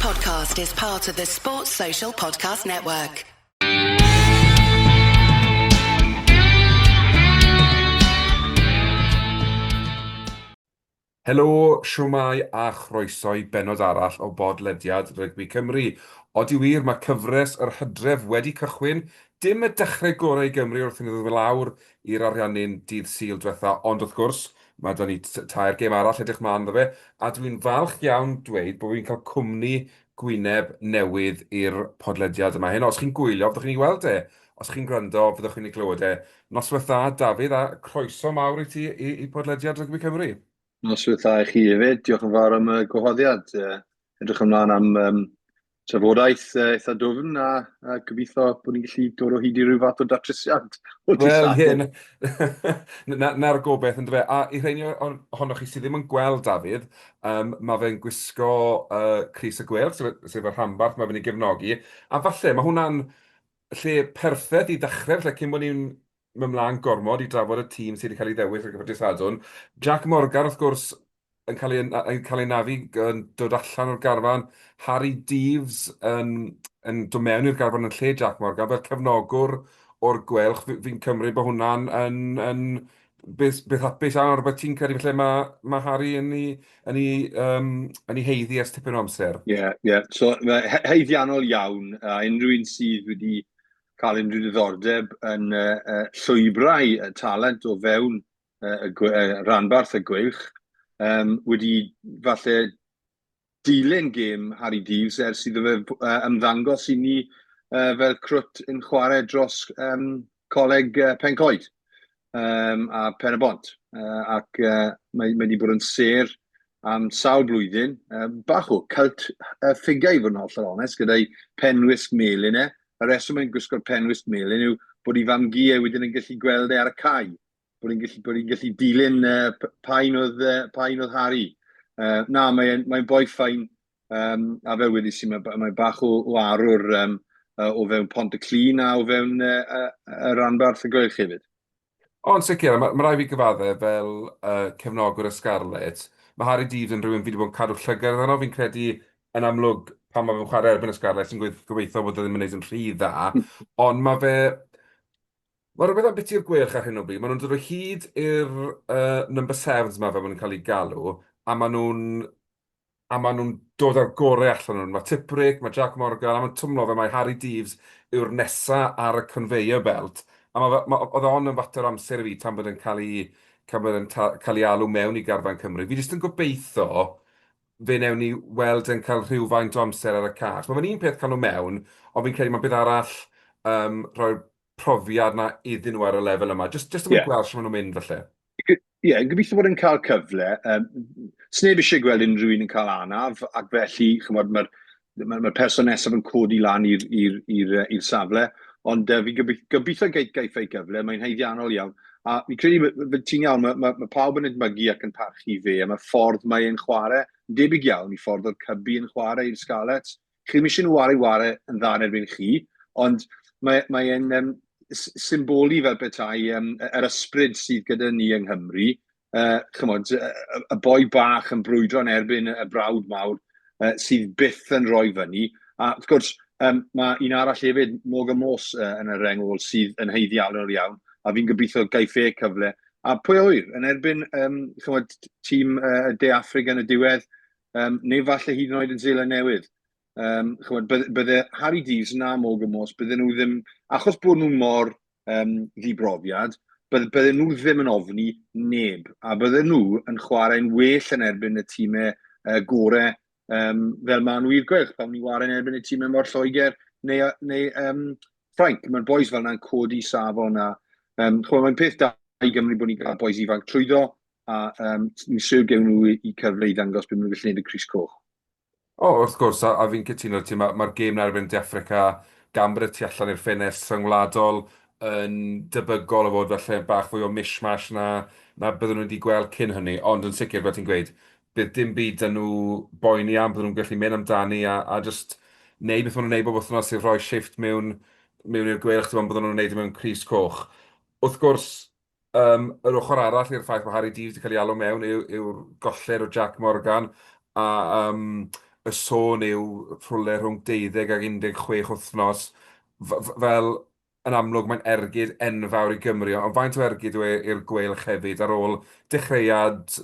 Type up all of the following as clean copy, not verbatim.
podcast is part of the Sports Social Podcast Network. Helo, shwmae a chroeso i bennod arall o bodlediad Rygbi Cymru. Odi wir, mae cyfres yr hydref wedi cychwyn. Dim y dechrau gorau i Gymru wrth i ni ddod lawr i'r Ariannin dydd Sul diwetha, ond wrth gwrs, mae 'da ni tair gêm arall edrych mlaen iddo fe, a dwi'n falch iawn dweud bod fi'n cael cwmni gwyneb newydd i'r podlediad yma heno. Os chi'n gwylio, fyddwch chi'n ei weld e. Os chi'n gwrando, fyddwch chi'n ei glywed e. Noswaith dda, Dafydd, a croeso mawr i ti i, i podlediad Rygbi Cymru. Noswaith dda i chi hefyd. Diolch yn fawr am y gwahoddiad. Edrych ymlaen am um, trafodaeth eitha dwfn a, a gobeithio bod ni'n gallu dod o hyd i ryw fath o datrysiad. Wel, ie, na'r na, gobeith yn dyfe. A i rheini ohonoch chi sydd ddim yn gweld Dafydd, um, mae fe'n gwisgo uh, crys y Gweilch, sef, sef y rhanbarth mae fe'n ei gefnogi. A falle, mae hwnna'n lle perffaith i ddechrau, falle cyn bod ni'n mynd mlaen gormod i drafod y tîm sydd wedi cael ei ddewis ar gyfer dydd Sadwrn. Jack Morgan, wrth gwrs, yn cael ei, yn cael ei nafu, yn dod allan o'r garfan. Harri Deaves yn, yn dod mewn i'r garfan yn lle Jack Morgan fel cefnogwr o'r Gweilch. Fi'n fi cymryd bod hwnna'n yn, yn beth, beth hapus iawn, rhywbeth ti'n credu felly mae, mae Harri yn ei, yn ei, um, yn ei heiddi ers tipyn o amser. Ie, yeah, ie. Yeah. So, haeddiannol iawn, a unrhyw un sydd wedi cael unrhyw ddiddordeb yn uh, llwybrau talent o fewn uh, y, uh, rhanbarth y Gweilch, um, wedi falle dilyn gêm Harri Deaves ers iddo fe uh, ymddangos i ni uh, fel crwt yn chwarae dros um, Coleg uh, Pencoed um, a Pen y Bont. Uh, ac uh, mae, mae wedi bod yn sêr am sawl blwyddyn. Uh, bach o cult uh, figure i fod yn hollol onest, gyda'i penwisg melyn e. Y rheswm mae'n gwisgo'r penwisg melyn yw bod ei fam-gu e wedyn yn gallu gweld e ar y cae. Bod hi'n gallu, bod hi'n gallu dilyn uh, pa un oedd, uh, pa un oedd Harry. Uh, na, mae'n mae boi ffain, um, a fel wedys i, mae, mae bach o, o arwr um, uh, o fewn Pont y Clun a o fewn uh, uh, y ranbarth y Gweilch hefyd. O, yn sicr, a mae, mae rhaid fi gyfadde fel uh, cefnogwr y Scarlets, mae Harri Deaves yn rhywun fi wedi bod yn cadw llygad arno, fi'n credu yn amlwg pan mae fe'n chwarae erbyn y Scarlets, yn gobeithio bod e ddim yn gwneud yn rhy dda, ond mae fe, Mae rhywbeth ambiti'r Gweilch ar hyn o bryd. Maen nhw'n dod o hyd i'r uh, number sevens 'ma fel maen nhw'n cael eu galw, a maen nhw'n a maen nhw'n dod â'r gorau allan nhw. Mae Tipuric, mae Jack Morgan, a mae'n twmlo fe mae Harri Deaves yw'r nesa ar y conveyor belt. A mae, ma, oedd e ond yn fater o amser i fi tan bod yn cael ei, tan bod yn cael ei alw mewn i garfan Cymru. Fi jyst yn gobeithio fe wnewn ni weld e'n cael rhywfaint o amser ar y cae. Mae fe'n un peth cael nhw mewn, ond fi'n credu mae beth arall um, rhoi'r profiad 'na iddyn nhw ar y lefel yma. Jyst, jyst yn yeah. gweld sut maen nhw'n mynd falle. Ie, yeah, gobeithio bod yn cael cyfle. Um, Sneb eisiau gweld unrhyw un yn cael anaf, ac felly, chymod, mae'r ma, ma person nesaf yn codi lan i'r safle, ond uh, fi gobeithio, gobeithio gaiff, gaiff ei gyfle, mae'n haeddiannol iawn. A fi credu, ti'n iawn, mae ma, ma pawb yn edmygu ac yn parchu fe, a mae ffordd mae e'n chwarae, yn debyg iawn i ffordd o'r Cybi yn chwarae i'r Scarlets. Chi ddim eisiau nhw wario ware yn dda yn erbyn chi, ond mae, mae e'n um, symboli fel petai um, yr ysbryd sydd gyda ni yng Nghymru. Uh, chymod, y, y boi bach yn brwydro yn erbyn y brawd mawr uh, sydd byth yn rhoi fyny. A wrth gwrs, um, mae un arall hefyd, Morgan Morse, uh, yn y reng ôl sydd yn haeddiannol iawn, a fi'n gobeithio gaiff e cyfle. A pwy a ŵyr, yn erbyn um, chymod, tîm uh, De Affrica yn y diwedd, um, neu falle hyd yn oed yn Seland Newydd. Um, chymod, bydde, bydde Harri Deaves na Morgan Morse, bydde nhw ddim, achos bod nhw mor um, ddibrofiad, bydde, bydde nhw ddim yn ofni neb, a bydde nhw yn chwarae'n well yn erbyn y tîmau uh, gore um, fel maen nhw i'r Gweilch, pan ni'n chwarae'n erbyn y tîmau mor Lloegr neu, neu um, Ffrainc. Mae'r boys fel yna'n codi safon a um, chymod, mae'n peth da i Gymru bod ni'n cael boys ifanc trwyddo, a um, ni'n siwr gewn nhw i cyfle i ddangos beth maen nhw'n gallu gwneud y crys coch. O, wrth gwrs, a, a fi'n cytuno ti, mae'r ma gêm 'na erbyn De Affrica, gan bod y tu allan i'r ffenest rhyngwladol, yn debygol o fod falle bach fwy o mishmash na, na byddwn nhw wedi gweld cyn hynny. Ond yn sicr, fel ti'n gweud, bydd dim byd 'da nhw boeni am, bydden nhw'n gallu mynd amdani a, a just neud beth maen nhw'n neud bob wythnos, sef rhoi shifft mewn, mewn i'r Gweilch, ti'n gwbod, bydden nhw'n neud e mewn crys coch. Wrth gwrs, Yym, yr ochr arall i'r ffaith bod Harri Deaves wedi cael ei alw mewn yw, yw'r golled o Jack Morgan a yym, Y sôn yw rhywle rhwng 12 ac 16 wythnos. Fel, yn amlwg mae'n ergyd enfawr i Gymru, ond faint o ergyd yw e i'r Gweilch hefyd ar ôl dechreuad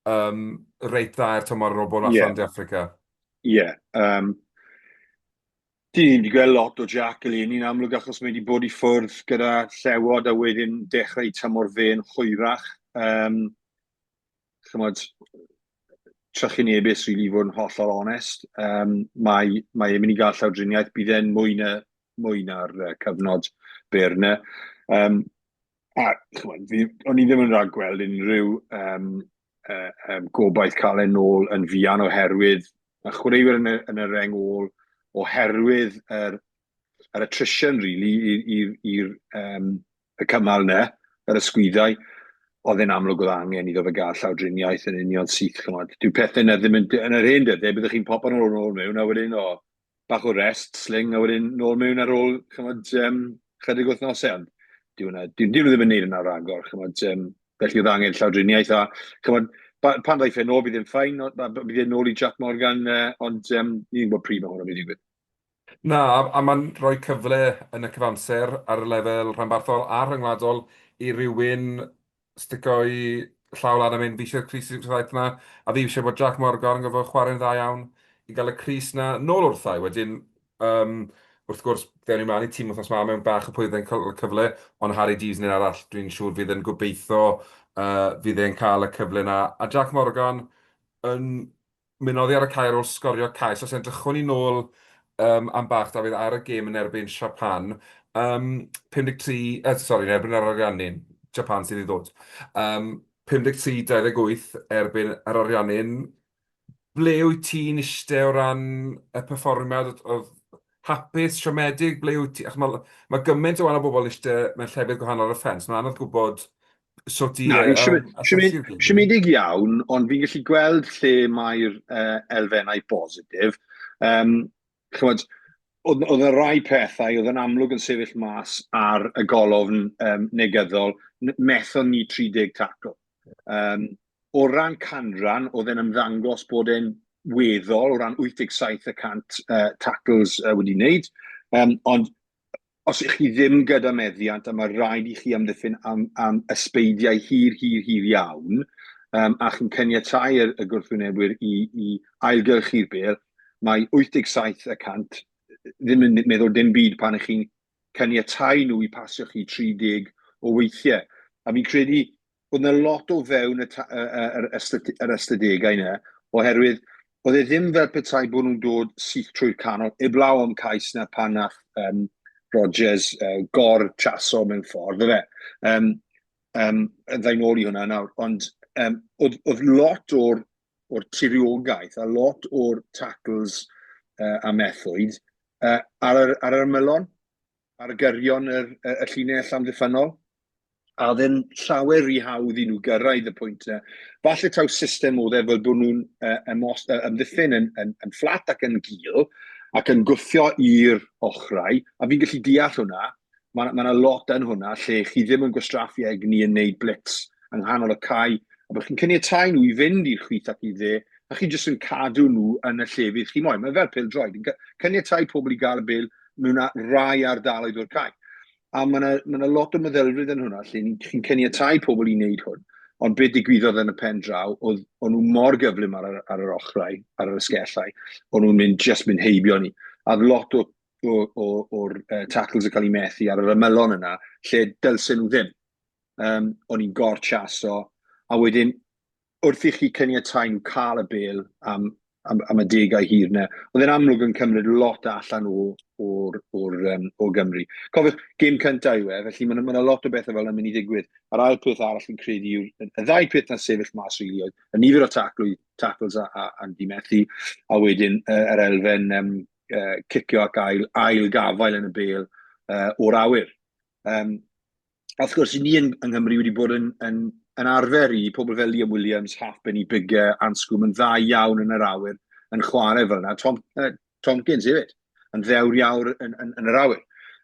um, reit dda i'r tymor ar ôl bod allan De Affrica? Ie. Yeah, Dyn ni ddim wedi gweld lot o Jack eleni yn amlwg achos mae wedi bod i ffwrdd gyda Llewod a wedyn dechrau tymor fe yn hwyrach. Chymod, trychinebus rili i fod yn hollol onest. Mae, mae e'n mynd i gael llawdriniaeth, bydd e'n mwy na, mwy na'r cyfnod byr yna. A chymod, fi, o'n i ddim yn rhagweld unrhyw gobaith cael e'n nôl yn fuan oherwydd y chwaraewyr yn y, yn y reng ôl, oherwydd yr attrition, really, i'r y cymal yna, yr ysgwyddau, oedd e'n amlwg oedd angen iddo fe gael llawdriniaeth yn union syth, chymod. Dyw pethau yna ddim yn, yn yr hen dyddiau, byddwch chi'n popo nhw nôl mewn, a wedyn, o, bach o rest, sling, a wedyn nôl mewn ar ôl, chymod, chydig wythnosau, ond dyw hwnna, dyw, dyw nhw ddim yn neud yna ragor, chymod, felly oedd angen llawdriniaeth, a chymod, pan ddaeth e nôl, bydd e'n fine, bydd e'n nôl i Jack Morgan, ond ni'n gwybod pryd mae hwnna'n mynd i ddigwydd. Na, a mae'n rhoi cyfle yn y cyfamser ar y lefel rhanbarthol a rhyngwladol i rywun stico'i llaw lan a mynd, "Fi eisiau'r crys 17 'na", a fi eisiau bod Jack Morgan yn gorfod chwarae'n dda iawn i gael y crys 'na nôl wrtha i. Wedyn, wrth gwrs, ddewn ni mlaen i tîm wythnos 'ma mewn bach o pwy fydd e'n cael y cyfle, ond Harri Deaves yn un arall dwi'n siŵr fydd yn gobeithio fydd e'n cael y cyfle 'na. A Jack Morgan yn mynd oddi ar y cae ar ôl sgorio cais. Os edrychwn ni nôl am bach, Dafydd, ar y gêm yn erbyn Siapan, 53, sori, yn erbyn yr Ariannin, Japan sydd i ddod. 53-28 erbyn yr Ariannin. Ble wyt ti'n iste o ran y perfformiad? Oedd hapus, siomedig, ble wyt ti? Achos mae, mae gymaint o wahanol bobl yn iste mewn llefydd gwahanol ar y ffens. Mae'n anodd gwybod sut i Na, asesu'r gêm. Siomedig iawn, ond fi'n gallu gweld lle mae'r elfennau bositif. Chymod, oedd y rai pethau oedd yn amlwg yn sefyll mas ar y golofn negyddol, methon ni 30 tacl. O ran canran, oedd e'n ymddangos bod e'n weddol o ran 87 y cant tackles wedi wneud, ond os ych chi ddim gyda meddiant a mae rhaid i chi amddiffyn am ysbeidiau hir, hir, hir iawn, a chi'n caniatáu y gwrthwynebwyr i ailgylchu'r bêl, mae 87 y cant ddim yn meddwl dim byd pan ych chi'n caniatáu nhw i pasio chi 30 o weithiau. A fi'n credu oedd 'na lot o fewn y ta- y y yr ystad- yr ystadegau 'na, oherwydd oedd e ddim fel petai bod nhw'n dod syth trwy'r canol, eblaw am cais 'na pan nath Rogers gor-chaso mewn ffordd, ife? Dda i nôl i hwnna nawr, ond oedd, oedd lot o'r tiriogaeth a lot o'r tackles a methwyd ar yr ymylon, ar gyrion y llinell amddiffynnol, a oedd e'n llawer rhy hawdd i nhw gyrraedd y pwynt yna. Falle taw system oedd e fel bod nhw'n ymddiffyn yn fflat ac yn gul ac yn gwthio i'r ochrau, a fi'n gallu deall hwnna, mae 'na lot yn hwnna lle chi ddim yn gwastraffu egni yn neud blitz yng nghanol y cae, a bod chi'n caniatáu nhw i fynd i'r chwith ac i'r dde, a chi jyst yn cadw nhw yn y llefydd chi moyn. Mae fel pêl-droed, yn caniatáu pobl i gael y bêl mewn rai ardaloedd o'r cae. A mae 'na ma 'na lot o meddylfryd yn hwnna lle chi'n caniatáu pobl i wneud hwn. Ond beth digwyddodd yn y pen draw, oedd o'n nhw mor gyflym ar yr ochrau, ar yr asgellau, o'n nhw'n mynd, just mynd heibio ni. A lot o'r tackles yn cael eu methu ar yr ymylon yna, lle dylsen nhw ddim. O'n i'n gor-chaso, a wedyn wrth i chi caniatáu nhw cael y bêl am y degau hir 'na, oedd e'n amlwg yn cymryd lot allan o Gymru. Cofiwch, gêm cyntaf yw e, felly mae 'na ma lot o bethau fel yna'n mynd i ddigwydd. A'r ail peth arall fi'n credu yw, y ddau peth 'na sefyll mas rili oedd y nifer o tackles a di methu, a wedyn yr elfen cicio ac ail gafael yn y bêl o'r awyr. A wrth gwrs, i ni yng Nghymru wedi bod yn arfer i pobl fel Liam Williams, Halfpenny, Biggar, Anscombe yn dda iawn yn yr awyr yn chwarae fel yna. Tomkins hefyd, yn ddewr iawn yn yr awyr.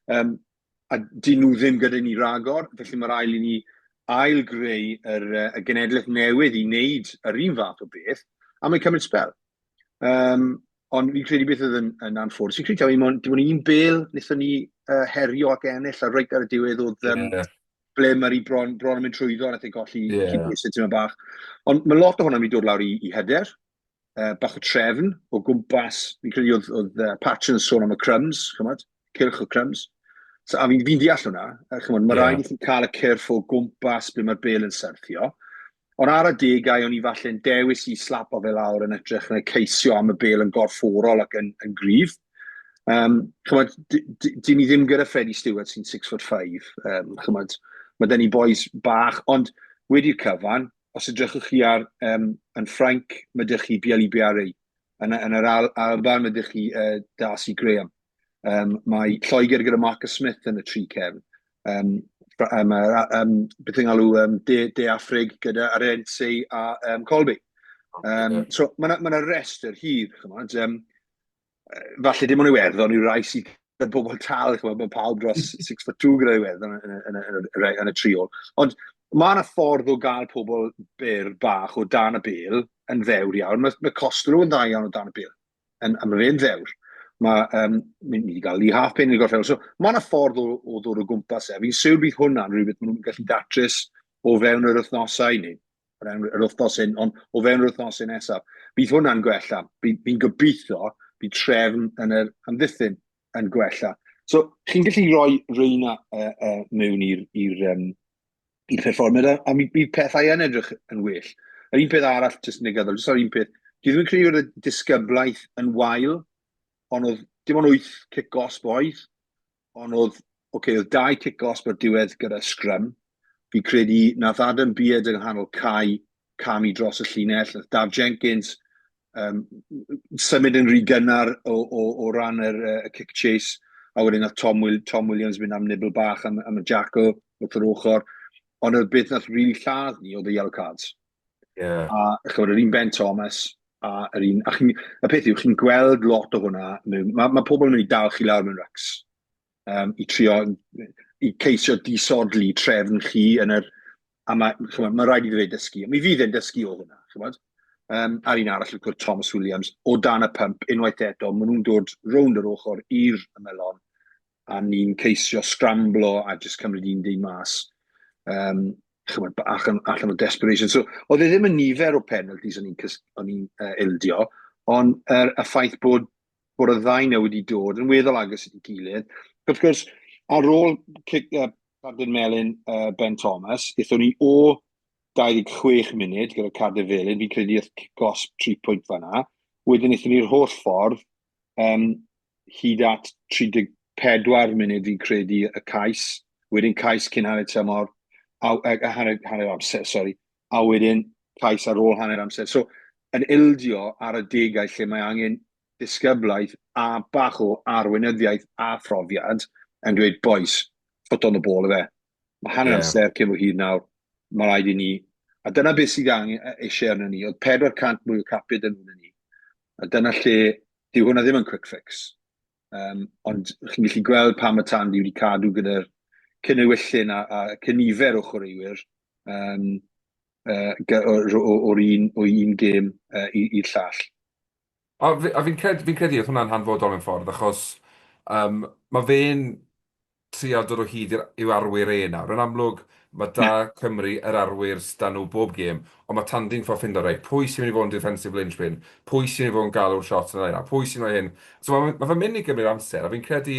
A dyn nhw ddim gyda ni ragor, felly mae rhaid i ni ail-greu y genedlaeth newydd i wneud yr un fath o beth, a mae'n cymryd sbel. Ond fi'n credu beth oedd yn anffodus. Fi'n credu taw dim ond un bêl wnaethon ni herio ac ennill, a reit ar y diwedd oedd ble Murray bron yn mynd trwyddo, nath ei golli cydbwysedd tipyn bach. Ond mae lot o hwnna'n mynd i dod lawr i hyder, bach o trefn o gwmpas. Fi'n credu oedd Patch yn sôn am y crumbs, chymod, cylch o crumbs. So, a fi'n deall hwnna, chymod, mae rhaid i chi cael y cyrff o gwmpas ble mae'r bêl yn syrthio. Ond ar adegau, o'n i falle'n dewis i slapo fe lawr yn edrych yn ceisio am y bêl yn gorfforol ac yn gryf. Chymod, dyn ni ddim gyda Freddie Steward sy'n 6 foot 5. Chymod, mae dyn ni boys bach, ond wedi'r cyfan, os edrychwch chi ar yn Ffrainc, mae dych chi Bielle-Biarrey. Yn yr Alban, mae dych chi Darcy Graham. Mae Lloegr gyda Marcus Smith yn y tri cefn. Beth yng ngalw De Affrig gyda Arendse a Kolbe. So mae yna ma restr hir, chymod. Falle dim ond Iwerddon yw'r rai sydd gyda bobl tal, chymod, mae pawb dros 6 foot 2 gyda Iwerddon yn y triol. Ond mae yna ffordd o gael pobl byr bach o dan y bêl yn ddewr iawn. Mae Costelow yn dda iawn o dan y bêl. A mae fe'n ddewr. Ni wedi cael Leigh Halfpenny yn y gorffennol. So mae yna ffordd o ddod o gwmpas e. Fi'n siŵr bydd hwnna'n rhywbeth maen nhw'n gallu datrys o fewn yr wythnosau neu o fewn yr wythnos hyn, ond o fewn yr wythnosau nesaf. Bydd hwnna'n gwella. Fi'n gobeithio bydd trefn yn yr amddiffyn yn gwella. So, chi'n gallu rhoi reina mewn i'r perfformiad, a mi bydd pethau yn edrych yn well. Yr un peth arall, jyst negyddol, jyst ar un peth, dwi ddim yn credu bod y disgyblaeth yn wael, ond oedd dim ond wyth cic gosb oedd, ond oedd, okay, oedd dau cic gosb ar diwedd gyda scrum. Fi credu nath Adam Beard yng nghanol cae camu dros y llinell, nath Daf Jenkins symud yn rhy gynnar o ran y kick chase, a wedyn nath Tom Williams mynd am nibble bach am y jackal wrth yr ochr. Ond oedd beth nath really lladd ni oedd y yellow cards. A chymod, yr un Ben Thomas, a yr un... A y peth yw, chi'n gweld lot o hwnna. Mae pobl yn mynd i dal chi lawr mewn rucks i trio, i ceisio disodli trefn chi yn yr... A mae, chymod, mae rhaid i fe dysgu. Mi fydd e'n dysgu o hwnna, chymod. A'r un arall, wrth gwrs, Thomas Williams, o dan y pump, unwaith eto, maen nhw'n dod rownd yr ochr i'r ymylon, a ni'n ceisio scramblo a jyst cymryd un dyn mas. Chymod, allan o desperation. So, oedd e ddim yn nifer o penalties o'n i'n ildio, ond y ffaith bod y ddau nhw wedi dod yn weddol agos at ei gilydd. Wrth gwrs, ar ôl cic, cardyn melyn Ben Thomas, aethon ni o 26 munud gyda cardyn felyn, fi'n credu oedd cic gosb 3 pwynt fanna. Wedyn aethon ni'r holl ffordd hyd at 34 munud fi'n credu y cais, wedyn cais cyn hanner tymor, a hanner amser, sorry, a wedyn cais ar ôl hanner amser. So, yn ildio ar y degau lle mae angen disgyblaeth a bach o arweinyddiaeth a phrofiad yn dweud, "Boys, foot on the ball ife. Mae hanner amser cyn bo hir nawr, mae rhaid i ni." A dyna beth sydd angen eisiau arno ni. Oedd 400 mwy o capiau dyn nhw na ni. A dyna lle, dyw hwnna ddim yn quick fix. Ond chi'n gallu gweld pam y Tandy wedi cadw gyda'r cynewyllyn a cynifer o chwaraewyr o'r un gêm i'r llall. A fi'n credu oedd hwnna'n hanfodol mewn ffordd, achos mae fe'n trial dod o hyd i'w arwyr e nawr. Yn amlwg, mae da Cymru yr arwyr s'da nhw bob gêm, ond mae Tandy'n ffordd ffindo, reit, pwy sy'n mynd i fod yn defensive linchpin? Pwy sy'n mynd i fod yn galw'r shots yn y line-up? Pwy sy'n rhoi hyn? So mae fe'n mynd i gymryd amser, a fi'n credu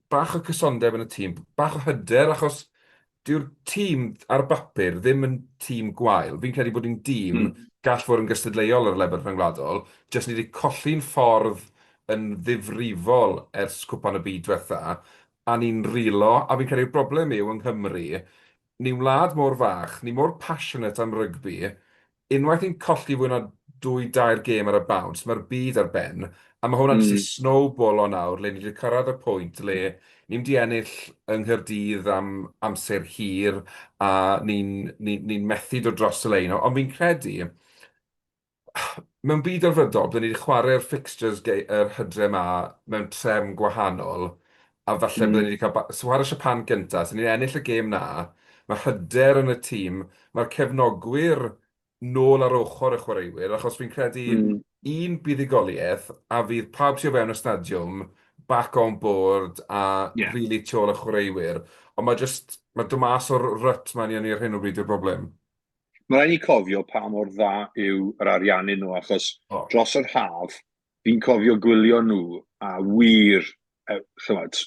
bach o cysondeb yn y tîm, bach o hyder, achos dyw'r tîm ar bapur ddim yn tîm gwael. Fi'n credu bod ni'n dîm gall fod yn gystadleuol ar y lefel rhyngwladol, jyst ni wedi colli'n ffordd yn ddifrifol ers Cwpan y Byd diwetha, a ni'n reelo, a fi'n credu'r broblem yw yng Nghymru, ni'n wlad mor fach, ni mor passionate am rygbi, unwaith ni'n colli fwy na dwy, dair gêm ar y bounce, mae'r byd ar ben, a mae hwnna'n jyst i snowballo nawr, le ni wedi cyrraedd y pwynt le ni'n mynd i ennill yng Nghaerdydd am amser hir, a ni'n ni methu dod dros y lein. Ond fi'n credu, mewn byd delfrydol, byddwn ni wedi chwarae'r fixtures yr hydre 'ma mewn trefn gwahanol, a falle byddwn ni wedi cael so chwarae Japan gynta, so ni'n ennill y gêm 'na, mae hyder yn y tîm, mae'r cefnogwyr nôl ar ochr y chwaraewyr, achos fi'n credu Un buddugoliaeth a fydd pawb sydd o fewn y stadiwm back on board a yeah. really tu ôl y chwaraewyr. Ond mae just, mae dod mas o'r rut mae'n i ar hyn o bryd yw'r broblem. Mae rhaid ni cofio pa mor dda yw yr ariannu nhw, achos oh. dros yr haf, fi'n cofio gwylio nhw a wir, chymod,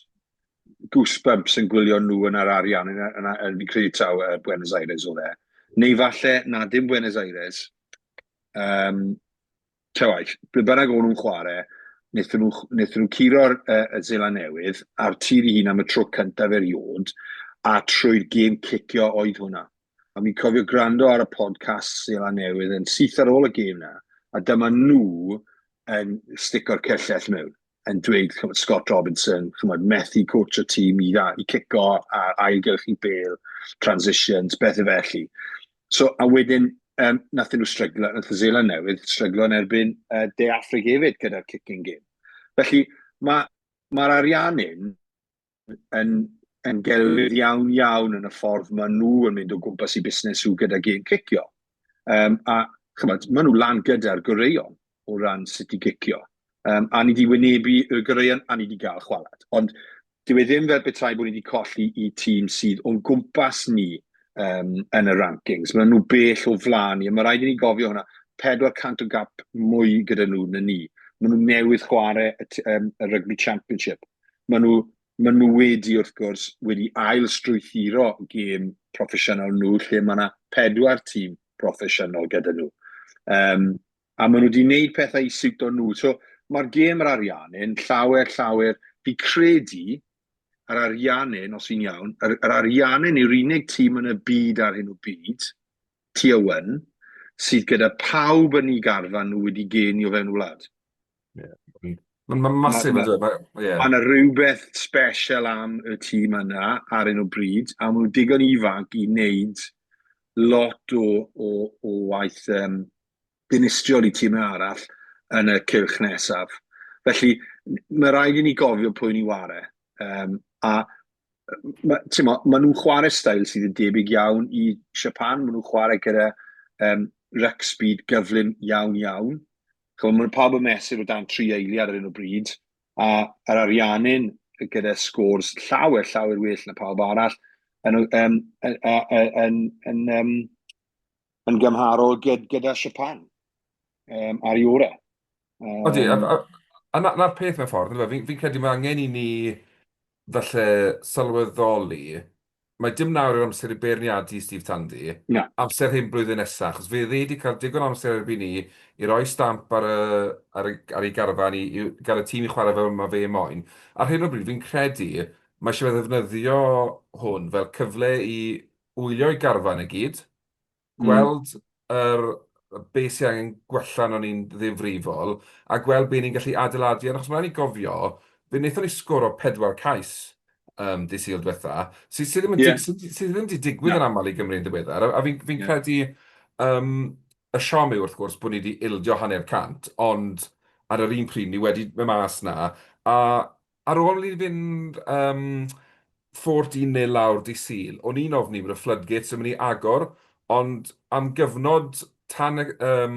goosebumps yn gwylio nhw yn yr arian, yn, yn, yn, fi'n credu taw Buenos Aires oedd e. Neu falle, na, dim Buenos Aires, Um, ta waeth, ble bynnag o'n nhw'n chwarae, wnaethon nhw, wnaethon nhw curo'r y Seland Newydd a'r tir i hun am y tro cyntaf erioed, a trwy'r gêm cicio oedd hwnna. A mi'n cofio gwrando ar y podcast Seland Newydd yn syth ar ôl y gêm na, a dyma nhw yn stico'r cyllell mewn, yn dweud, chymod, Scott Robinson, chymod, methu coach y tîm i, i cico a ailgylchu bel, transitions, bethau felly. So, a wedyn, nathon nhw stryglo, nath y Zeland Newydd stryglo yn erbyn De Affrig hefyd gyda'r kicking game. Felly, mae'r ma Ariannin yn, yn gelfydd iawn iawn yn y ffordd maen nhw yn mynd o gwmpas i busnes nhw gyda gêm cicio. Um, a chymod, maen nhw lan gyda'r goreuon o ran sut i gicio. A ni wedi wynebu y goreuon a ni wedi gael chwalad. Ond dyw e ddim fel petai bod ni wedi colli i tîm sydd o'n gwmpas ni yn y rankings. Maen nhw bell o flaen ni, a mae rhaid i ni gofio hwnna. 400 o gap mwy gyda nhw na ni. Maen nhw newydd chwarae y, y Rugby Championship. Maen nhw, maen nhw wedi, wrth gwrs, wedi ail strwythuro gêm proffesiynol nhw, lle mae yna pedwar tîm proffesiynol gyda nhw. A maen nhw wedi gwneud pethau i siwto nhw. So, mae'r gêm yr Ariannin, llawer, llawer, fi credu, yr Ariannin, os fi'n iawn, yr, yr Ariannin yw'r unig tîm yn y byd ar hyn o byd, tier 1, sydd gyda pawb yn ei garfan nhw wedi geni o fewn wlad. Yeah. Mae'n ma massive, Mae ma, yeah. ma rhywbeth special am y tîm yna ar hyn o bryd, a maen nhw digon ifanc i wneud lot o, o, o waith dinistriol i tîmau arall yn y cylch nesaf. Felly, mae rhaid i ni gofio pwy ni ware. A ma, mo, ma nhw'n chwarae steil sydd yn debyg iawn i Japan. Maen nhw'n chwarae gyda ruck speed gyflym iawn iawn. Chymod, mae pawb yn mesur o dan 3 eiliad ar hyn o bryd, a yr Ariannin gyda scores llawer, llawer well na pawb arall yn, um, yn, yn, yn, um, yn gymharol gyd, gyda Japan ar ei orau. Odi, a, a, a na'r na peth mewn ffordd, fi'n fi credu mae angen i ni falle sylweddoli, mae dim nawr yw'r amser i beirniadu Steve Tandy. Na. Amser hyn blwyddyn nesaf, achos fe dde wedi cael digon o amser erbyn ni i roi stamp ar, y, ar, y, ar ei garfan, i, i gael y tîm i chwarae fel mae fe moyn. Ar hyn o bryd, fi'n credu mae eisiau fe ddefnyddio hwn fel cyfle i wylio'i garfan i gyd, gweld yr be sydd angen gwella arnon ni'n ddifrifol, a gweld be ni'n gallu adeiladu arno. Achos mae'n rhaid i ni gofio, fe wnaethon ni sgoro pedwar cais dydd Sul diwetha, sydd sy ddim yn yeah. sydd, sydd ddim wedi digwydd yn aml i Gymru yn ddiweddar. A, a fi'n fi yeah. credu y siom yw wrth gwrs bod ni wedi ildio hanner cant, ond ar yr un pryd ni wedi mynd mas na, a Ar ôl i ni fynd 14-0 lawr dydd Sul, o'n i'n ofni bod y floodgates yn mynd i agor, ond am gyfnod tan y yym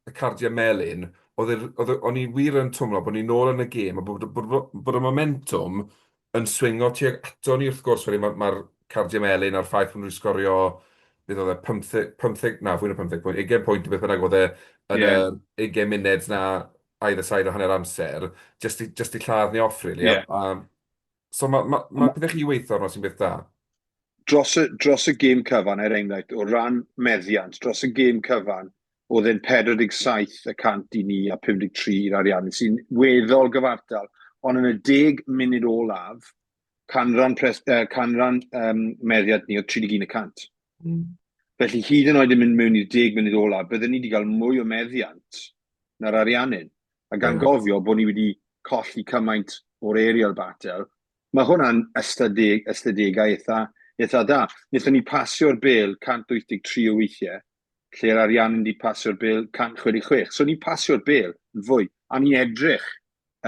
y cardiau melyn, oedd yr oedd y o'n i wir yn twmlo bod ni nôl yn y gêm a bod bod bod y momentwm yn swingo tuag ato ni wrth gwrs wedyn mae'r cardiau melyn a'r ffaith bod nhw wedi sgorio beth oedd e, 15, 15, na fwy na 15 pwynt, 20 pwynt neu beth bynnag oedd e yn y 20 munud 'na either side o hanner amser, jyst i, jyst i lladd ni off, really. Yeah. A, so mae ma, ma pethau chi weithio arno sy'n beth da. Dros y, dros y gêm cyfan, er enghraifft, o ran meddiant, dros y gêm cyfan, oedd e'n 47 y cant i ni a 53 i'r Ariannin, sy'n weddol gyfartal, ond yn y 10 munud olaf, canran, pres, canran meddiant ni oedd 31 y cant. Felly hyd yn oed yn mynd mewn i'r 10 munud olaf, bydden ni wedi cael mwy o meddiant na'r Ariannin. A gan gofio bod ni wedi colli cymaint o'r aerial battle, mae hwnna'n ystadeg, ystadegau eitha, eitha da. Wnaethon ni pasio'r bel 183 o weithiau, lle'r Ariannin wedi pasio'r bel 166. So ni'n pasio'r bel yn fwy, a ni'n edrych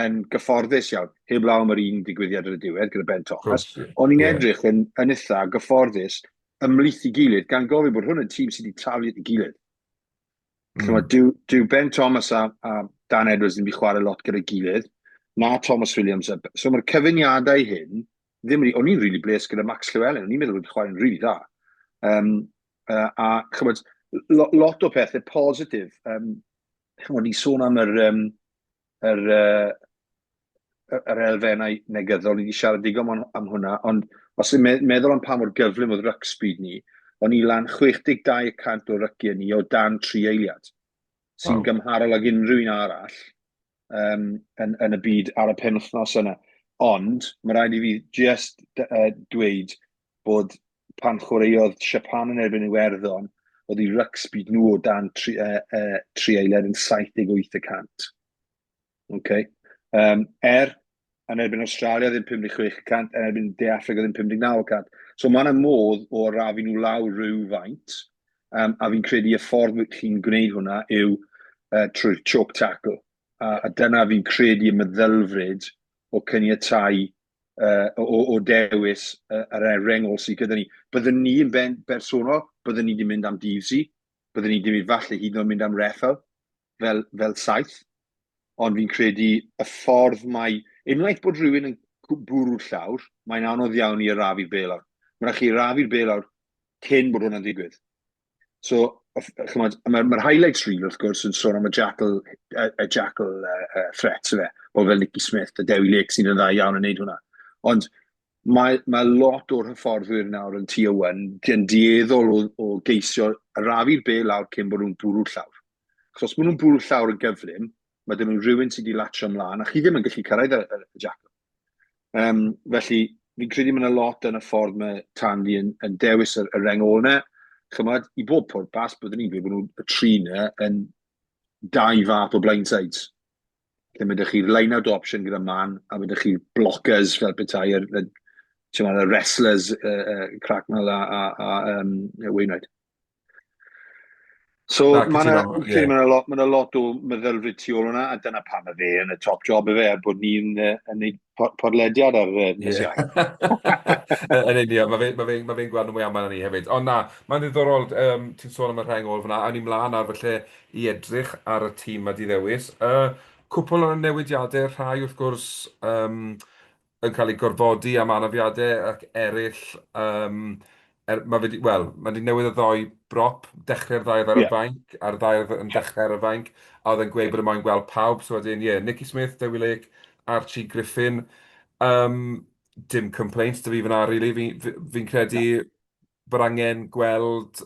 yn gyfforddus iawn, heblaw am yr un digwyddiad ar y diwedd gyda Ben Thomas, ond ni'n edrych yn, yn eitha gyfforddus ymhlith i gilydd, gan gofio bod hwn yn tîm sydd wedi taflu at ei gilydd. Dyw, dyw Ben Thomas a Dan Edwards ddim wedi chwarae lot gyda'i gilydd, na Thomas Williams. So mae'r cyfuniadau hyn, ddim wedi, o'n i'n really bles gyda Max Llewellyn, o'n i'n meddwl wedi chwarae'n really dda. A chymod, lot o pethau positif. Chymod, ni'n sôn am yr elfennau negyddol, ni wedi siarad digon am hwnna, ond os yw'n meddwl am pa mor gyflym oedd ruck speed ni, o'n i lan 62% o ryciau ni o dan 3 eiliad, sy'n gymharol ag unrhyw un arall yn y byd ar y penwythnos yna. Ond mae rhaid i fi just dweud bod pan chwaraeodd Japan yn erbyn Iwerddon, oedd i ruck speed nhw o dan 3 eiliad yn 78%. Okay. Yn erbyn Australia ddim 56%, yn erbyn De Affrica ddim 59%. So mae yna modd o arafu nhw lawr rhywfaint, a fi'n credu y ffordd chi'n gwneud hwnna yw trwy'r choke tackle. A dyna fi'n credu y meddylfryd o caniatau o dewis yr rengol sydd gyda ni. Byddwn ni yn bersonol, byddwn ni wedi mynd am Deavesy, byddwn ni wedi mynd falle hyd yn oed mynd am Reffel fel 7. Ond fi'n credu y ffordd mae... Unwaith bod rhywun yn bwrw'r llawr, mae'n anodd iawn i arafu'r bêl lawr. Mae'n rhaid chi arafu'r bêl lawr cyn bod hwnna'n digwydd. So, chymod, mae'r highlights reel, wrth gwrs, yn sôn am y jackal threat, fe, o fel Nicky Smith a Dewi Lake sy'n yn dda iawn yn neud hwnna. Ond mae lot o'r hyfforddwyr nawr yn tier 1 yn dueddol o geisio arafu'r bêl lawr cyn bod nhw'n bwrw'r llawr. Achos os maen nhw'n bwrw'r llawr yn gyflym, mae dyn nhw rhywun sydd wedi latio ymlaen, a chi ddim yn gallu cyrraedd y jackal. Felly, fi'n credu mae yna lot yn y ffordd mae Tandy yn dewis y reng ôl yna. Chymod, i bob pwrpas, byddwn ni'n gweud bod nhw y tri yna yn dau fath o blindsides. Lle mae ydych chi'r line-out option gyda Man, a mae ydych chi'r blockers fel petai, y wrestlers, Cracknell a Wainwright. So mae yna ma lot o meddylfryd tu ôl hwnna, a dyna pam y fe yn y top job y fe, er bod ni'n yn neud podlediad ar nos Iau. Yn union, ma fe gweld nhw mwy aml na ni hefyd. Ond na, mae'n ddiddorol, ti'n sôn am y rheng ôl fyna, a ni mlaen ar falle i edrych ar y tîm ma di ddewis. Cwpl o newidiadau, rhai wrth gwrs yn cael eu gorfodi am anafiadau ac eraill, mae fe 'di, wel, mae wedi newid y ddou brop, dechrau'r ddau ar y fainc, a'r ddau yn dechrau ar y fainc, a oedd e'n gweud bod e moyn gweld pawb, so wedyn, ie, yeah, Nicky Smith, Dewi Lake, Archie Griffin. Dim complaints 'da fi fyna, really. Fi credu bod angen gweld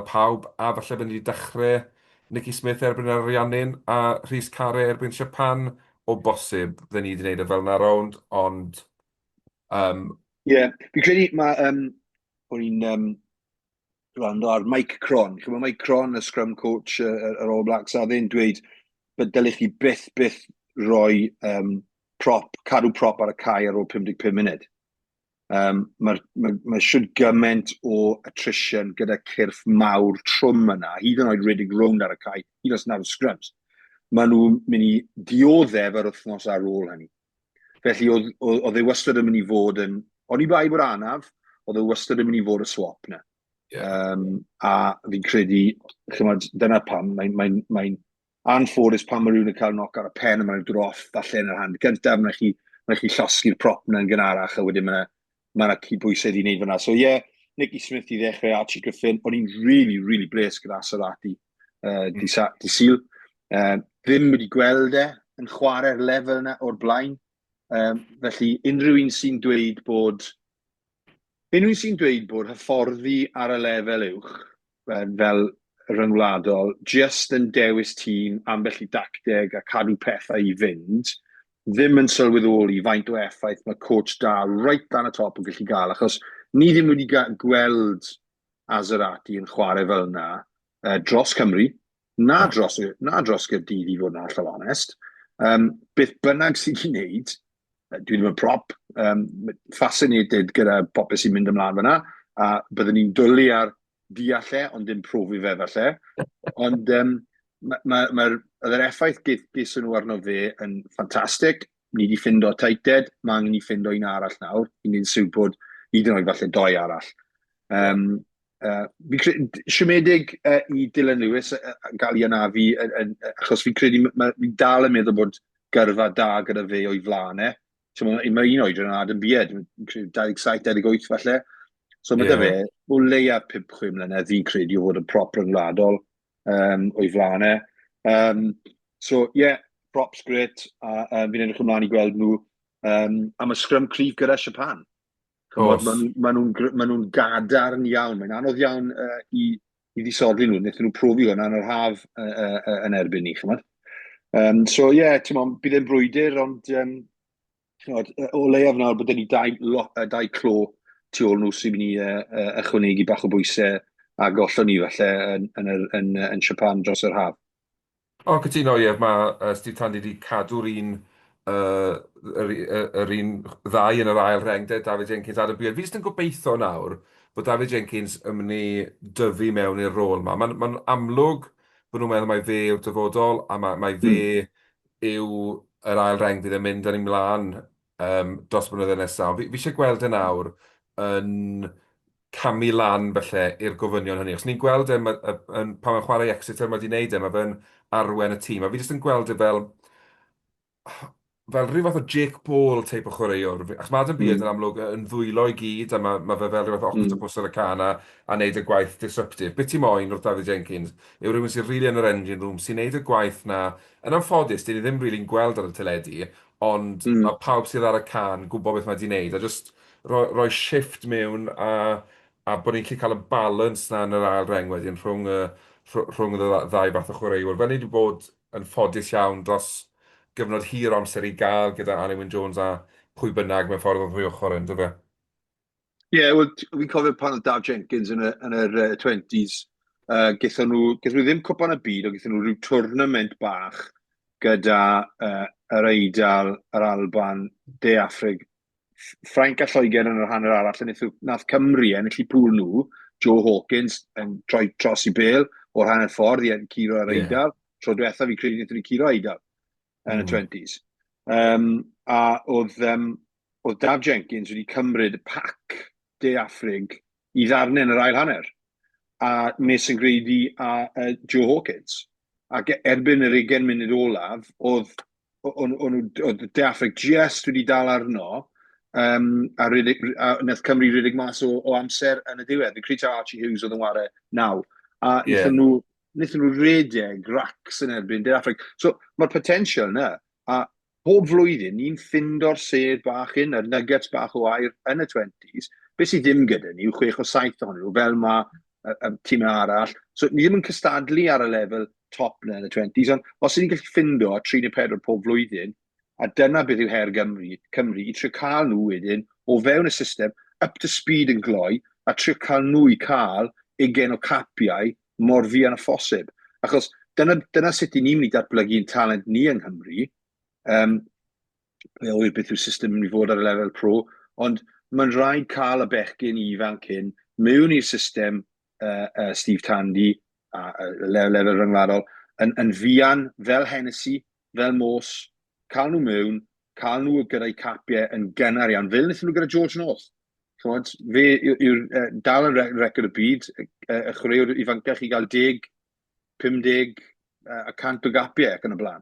pawb, a falle bod ni wedi dechrau Nicky Smith erbyn yr Ariannin a Rhys Carre erbyn Japan, o bosib, bydden ni wedi gwneud e fel yna rownd, ond Ie, yeah, fi'n credu mae, o'n i'n gwrando ar Mike Cron. Chymod Mike Cron, y scrum coach yr All Blacks, a ddyn dweud bod dylech chi byth, byth roi prop, cadw prop ar y cae ar ôl 55 munud. Mae ma siwd gymaint o attrition gyda cyrff mawr trwm yna, hyd yn oed rhedeg rownd ar y cae, hyd yn oed ar y scrums. Maen nhw'n mynd i dioddef yr wythnos ar ôl hynny. Felly oedd e wastad yn mynd i fod yn, o'n i bai bod anaf, oedd e wastad yn mynd i fod y swap na. A fi'n credu, chymod, dyna pam, mae anffodus pan mae rhywun yn cael knock ar y pen a mae'n dod off falle yn yr hand gyntaf, mae'n chi llosgi'r prop yna'n gynharach a wedyn mae'n ma cydbwysedd i wneud fyna. So ie, yeah, Nicky Smith i ddechrau, Archie Griffin, o'n i'n really, really bles gyda Aserati di Sul. Ddim wedi gweld e yn chwarae'r lefel yna o'r blaen. Felly unrhyw un sy'n dweud bod unrhyw un sy'n dweud bod hyfforddi ar y lefel uwch fel ryngwladol just yn dewis tîm, ambell i dacteg a cadw pethau i fynd, ddim yn sylweddoli faint o effaith mae coach da right dan y top yn gallu gael, achos ni ddim wedi gweld Aserati yn chwarae fel yna dros Cymru, na dros Gaerdydd i fod yn hollol onest. Beth bynnag sydd wedi wneud, dwi ddim yn prop, fascinated gyda popeth sy'n mynd ymlaen fyna, a byddwn ni'n dwlu ar deall e, ond dim profi fe falle. Ond ma yr effaith geson nhw arno fe yn ffantastig. Ni wedi ffindo tighthead, mae angen i ffindo un arall nawr, i wneud siŵr bod hyd yn oed falle doi arall. Um, Fi'n credu, siomedig i Dylan Lewis gael ei anafu, achos fi'n credu, fi'n dal yn meddwl bod gyrfa da gyda fe o'i flaen e. So, mae un oedran yn Adam Beard, 27, 28 falle. So mae yeah. fe o leia 5-6 mlynedd fi'n credu o fod yn prop rhyngwladol o'i flaen e. So, yeah, props great. A fi'n edrych ymlaen i gweld nhw. A mae scrum cryf gyda Japan. Ch'mod, ma' nhw'n ma nhw gadarn iawn. Mae'n anodd iawn i ddisodli nhw. Wnaethon nhw profi hwnna yn yr haf yn erbyn ni, ch'mod. So ie, yeah, ti'n bydd e'n brwydr, ond ch'mod, o leiaf nawr bod ni dau clo tu ôl nhw sy'n mynd i ychwanegu bach o bwysau a gollon ni falle yn Japan dros yr haf. O, cytuno, ie. Mae Steve Tandy wedi cadw'r un, yr, yr un ddau yn yr ail reng de, David Jenkins, Adam Beard. Fi jyst yn gobeithio nawr bod David Jenkins yn mynd i dyfu mewn i'r rôl yma. Mae'n ma amlwg bod nhw'n meddwl mai fe yw'r dyfodol a mae, mae fe yw yr ail reng fydd yn mynd â ni mlaen dros y blynyddoedd nesaf. Fi eisiau gweld e nawr yn camu lan falle i'r gofynion hynny. Achos ni'n gweld e yn, pan mae'n chwarae i Exeter, mae wedi wneud e, mae fe'n arwen y tîm. A fi jyst yn gweld e fel rhyw fath o Jake Ball teip o chwaraewr. Achos mae Adam Beard yn amlwg yn ddwylo i gyd, a mae fe fel rhyw fath o octopus ar y can a wneud y gwaith disruptive. Beth ti moyn wrth David Jenkins yw rhywun sy'n rili yn yr engine room, sy'n wneud y gwaith na. Yn anffodus, dyn ni ddim rili'n gweld ar y teledu, ond mae pawb sydd ar y can gwybod beth mae 'di wneud, a jyst rhoi shift mewn a bod ni'n gallu cael y balance 'na yn yr ail reng wedyn rhwng y ddau fath o chwaraewyr. Fel ni wedi bod yn ffodus iawn dros gyfnod hir o amser i gael gyda Alun Wyn Jones a pwy bynnag mewn ffordd o'r ddwy ochr yn, dyfe? Ie, yeah, wel, fi'n cofio pan oedd Daf Jenkins yn yr 20s, gaethon nhw ddim cwpan y byd, ond gaethon nhw rhyw tournament bach gyda yr Eidal, yr Alban, De Affrig, Ffrainc a Lloegr yn yr hanner arall, a nath Cymru ennill i pŵl nhw, Joe Hawkins yn troi dros i bêl o'r hanner ffordd i curo yr Eidal. Tro diwethaf fi credu wnaethon ni curo Eidal yn y 20s. A oedd Daf Jenkins wedi cymryd pac De Affrig i ddarnau yn yr ail hanner. A Mason Grady a Joe Hawkins. Ac erbyn yr 20 munud olaf, oedd De Affrig just wedi dal arno, a wnaeth Cymru rhedeg mas o amser yn y diwedd. Fi'n credu Archie Hughes oedd yn ware naw. A wnaethon nhw redeg racks yn erbyn De Affrig. So mae'r potensial yna. A pob flwyddyn ni'n ffindo'r sêr bach hyn, yr nuggets bach o aur yn y 20s. Beth sydd ddim gyda ni yw 6 o 7 ohonyn nhw, fel mae y tîm arall. So ni ddim yn cystadlu ar y lefel top na yn y 20s, ond os ni'n gallu ffindo 3 neu 4 pob flwyddyn, a dyna beth yw her Cymru, i trio cael nhw wedyn o fewn y system, up to speed yn gloi, a trio cael nhw i cael 20 o capiau mor fuan â phosib. Achos dyna sut i ni'n mynd i datblygu'n talent ni yng Nghymru. Pwy â wyr beth yw'r system yn mynd i fod ar y lefel pro, ond mae'n rhaid cael y bechgyn ifanc hyn mewn i'r system Steve Tandy a lefel rhyngwladol yn fuan fel Hennessy, fel Morse, cael nhw mewn, cael nhw gyda'i capiau yn gynnar iawn, fel wnaethon nhw gyda George North. Ch'mod, fe yw'r dal yn record y byd, y chwaraewr ifancach i gael 10, 50 a 100 o gapiau ac yn y blaen.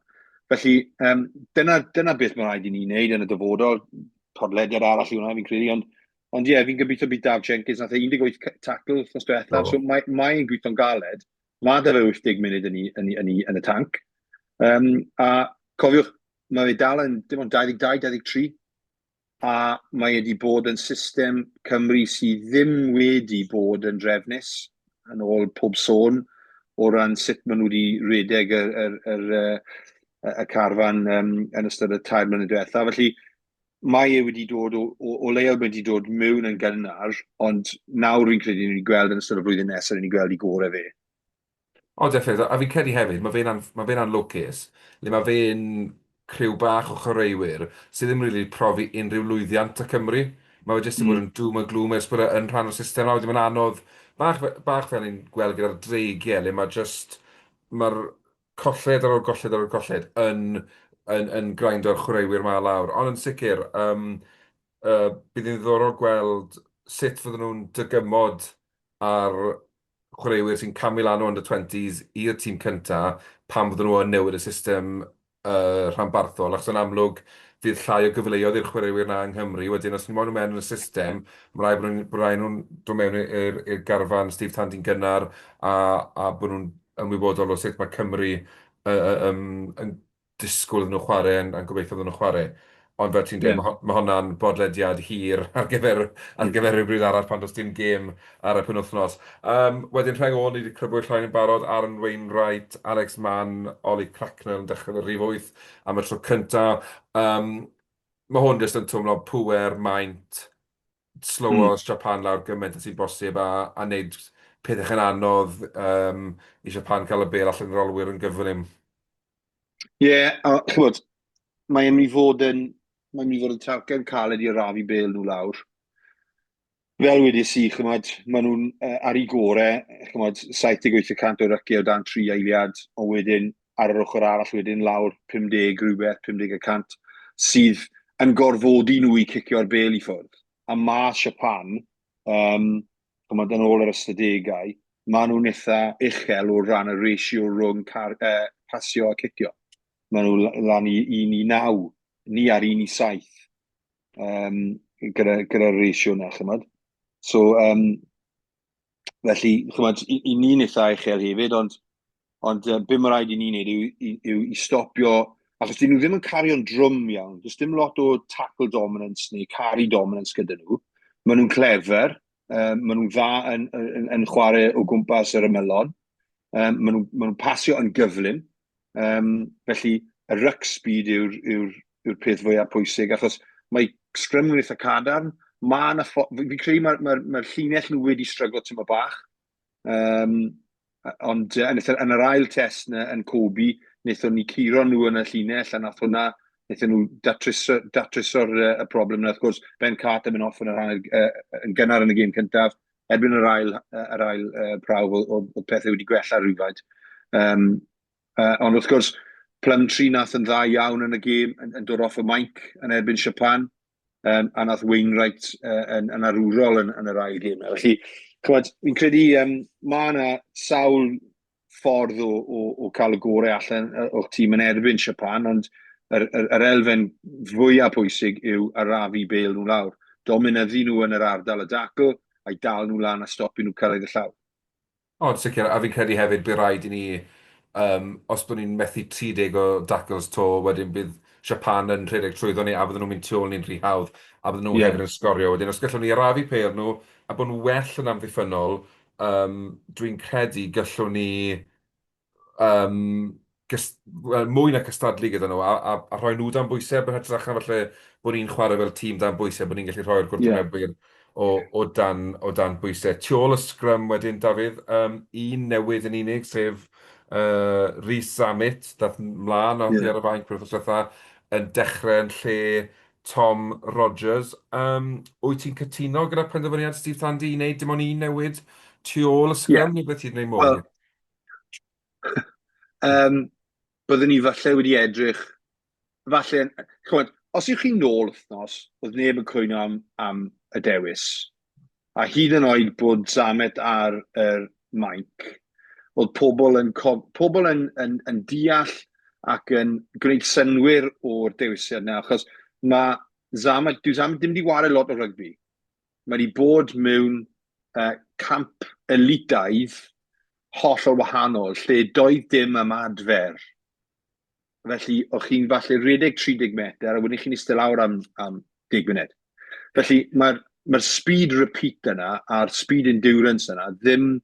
Felly, dyna beth mae'n rhaid i ni wneud yn y dyfodol. Podlediad arall i hwnna, fi'n credu, ond ie, yeah, fi'n gobeithio bydd Daf Jenkins, nath e 18 tackle wythnos diwethaf, so mae'n gweithio'n galed. Mae 'da fe 80 munud yn y tanc. A cofiwch, mae fe dal yn dim ond 22, 23, a mae wedi bod yn system Cymru sydd ddim wedi bod yn drefnus, yn ôl pob sôn, o ran sut maen nhw wedi redeg y carfan yn ystod y 3 mlynedd diwethaf. Felly, mae e wedi dod, o leia wedi dod mewn yn gynnar, ond nawr fi'n credu ni wedi gweld yn ystod y flwyddyn nesaf, ni wedi gweld i gorau fe. O, definitely. A fi'n credu hefyd, ma fe'n anlwcus, le mae fe'n criw bach o chwaraewyr sydd ddim really profi unrhyw lwyddiant y Cymru. Mae fe jyst yn bod yn doom and gloom ers bod e yn rhan o'r system nawr. Wedyn mae'n anodd, bach fel ni'n gweld gyda'r Dreigiau, le mae just, mae'r colled ar ôl golled ar ôl colled yn grindo'r chwaraewyr ma lawr. Ond yn sicr, bydd hi'n ddiddorol gweld sut fydden nhw'n dygymod. ar chwaraewyr sy'n camu lan o under 20s i'r tîm cynta pan fydden nhw yn newid y system rhanbarthol, achos yn amlwg fydd llai o gyfleoedd i'r chwaraewyr 'na yng Nghymru. Wedyn os ni moyn nhw mewn yn y system, mae rhaid bod nhw'n bod rhaid nhw'n dod mewn i'r garfan Steve Tandy'n gynnar a bod nhw'n ymwybodol o sut mae Cymru yn disgwyl iddyn nhw chwarae a'n gobeithio iddyn nhw chwarae. Ond fel ti'n dweud, mae hwnna'n bodlediad hir ar gyfer rhywbryd arall pan does dim gêm ar y penwythnos. Wedyn rheng ôl, ni wedi crybwyll rhain yn barod, Aaron Wainwright, Alex Mann, Ollie Cracknell yn dechrau yn y rhif 8 am y tro cynta. Mae hwn jyst yn twmlo pŵer, maint, slowo Japan lawr gymaint â sy'n bosib a wneud pethau yn anodd i Japan cael y bêl allan i'r olwyr yn gyflym. Ie, yeah, a ch'mod, mae'n mynd i fod yn talcen caled i arafu bêl nhw lawr. Fel wedes i, ch'mod, maen nhw'n ar eu gore, ch'mod, 78% o ryciau o dan 3 eiliad, ond wedyn ar yr ochr arall wedyn lawr 50 rhywbeth, 50%, sydd yn gorfodi nhw i cicio'r bêl i ffwrdd. A ma Japan, ch'mod, yn ôl yr ystadegau, maen nhw'n eitha uchel o ran y ratio rhwng pasio a cicio. Maen nhw lan i 1 i 9, ni ar 1 i 7 gyda'r ratio yna, ch'mod. So, felly, ch'mod, i ni'n eitha uchel hefyd, ond be mae rhaid i ni wneud yw i stopio, achos dyn nhw ddim yn cario'n drwm iawn, does dim lot o tackle dominance neu carry dominance gyda nhw. Maen nhw'n clever, maen nhw'n dda yn chwarae o gwmpas yr ymylon, maen nhw pasio yn gyflym, felly y ruck speed yw'r peth fwyaf pwysig, achos mae scrum nhw'n eitha cadarn. Fi'n credu mae'r ma llinell nhw wedi stryglo tyma bach. Ond yn yr ail test na, yn Kobe, wnaethon ni curo nhw yn y llinell, a nath hwnna, wnaethon nhw datryso'r y broblem yna. Wrth gwrs, Ben Carter mynd off yn yr hanner, yn gynnar yn y gêm cyntaf. Erbyn yr ail prawf, oedd pethau wedi gwella rhywfaint. Ond wrth gwrs, Plumtree nath yn dda iawn yn y gêm, yn dod off y mainc yn erbyn Japan, a nath Wainwright yn arwrol yn yr ail gêm. Felly, ch'mod, fi'n credu mae yna sawl ffordd o cael y gorau allan o'ch tîm yn erbyn Japan, ond yr elfen fwyaf pwysig yw arafu bêl nhw lawr. Dominyddu nhw yn yr ardal y dacl, a'i dal nhw lan a stopio nhw cyrraedd y llawr. O, sicr, a fi'n credu hefyd bydd rhaid i ni, os byddwn ni'n methu 30 o tackles 'to, wedyn bydd Japan yn rhedeg trwyddo ni a bydden nhw'n mynd tu ôl ni'n rhy hawdd, a bydden nhw hefyd yn sgorio. Wedyn, os gallwn ni arafu pêl nhw a bod yn well yn amddiffynnol, dwi'n credu gallwn ni wel, mwy na cystadlu gyda nhw a rhoi nhw dan bwysau, yn hytrach na falle bod ni'n chwarae fel tîm dan bwysau, bod ni'n gallu rhoi'r gwrthwynebwyr o dan bwysau. Tu ôl y sgrym wedyn, Dafydd, un newydd yn unig, sef Rhys Zammit, dath mlaen oddi ar y fainc yr wythnos diwetha, yn dechrau yn lle Tom Rogers. Wyt ti'n cytuno gyda penderfyniad Steve Tandy i wneud dim ond un newid tu ôl y sgrym, neu beth ti'n gwneud mwy? Wel, byddwn ni falle wedi edrych, falle, ch'mod, os yw'ch chi'n nôl wythnos, oedd neb yn cwyno am y dewis. A hyd yn oed bod Zammit ar yr mainc, oedd pobl yn deall ac yn gwneud synwyr o'r dewisiad yna, achos mae Zammit, dyw Zammit ddim wedi ware lot o rygbi. Mae wedi bod mewn camp elitaidd hollol wahanol, lle doedd dim ymadfer. Felly, o'ch chi'n falle rhedeg 30 metr, a wedyn chi'n eistedd lawr am 10 munud. Felly, mae'r speed repeat yna a'r speed endurance yna ddim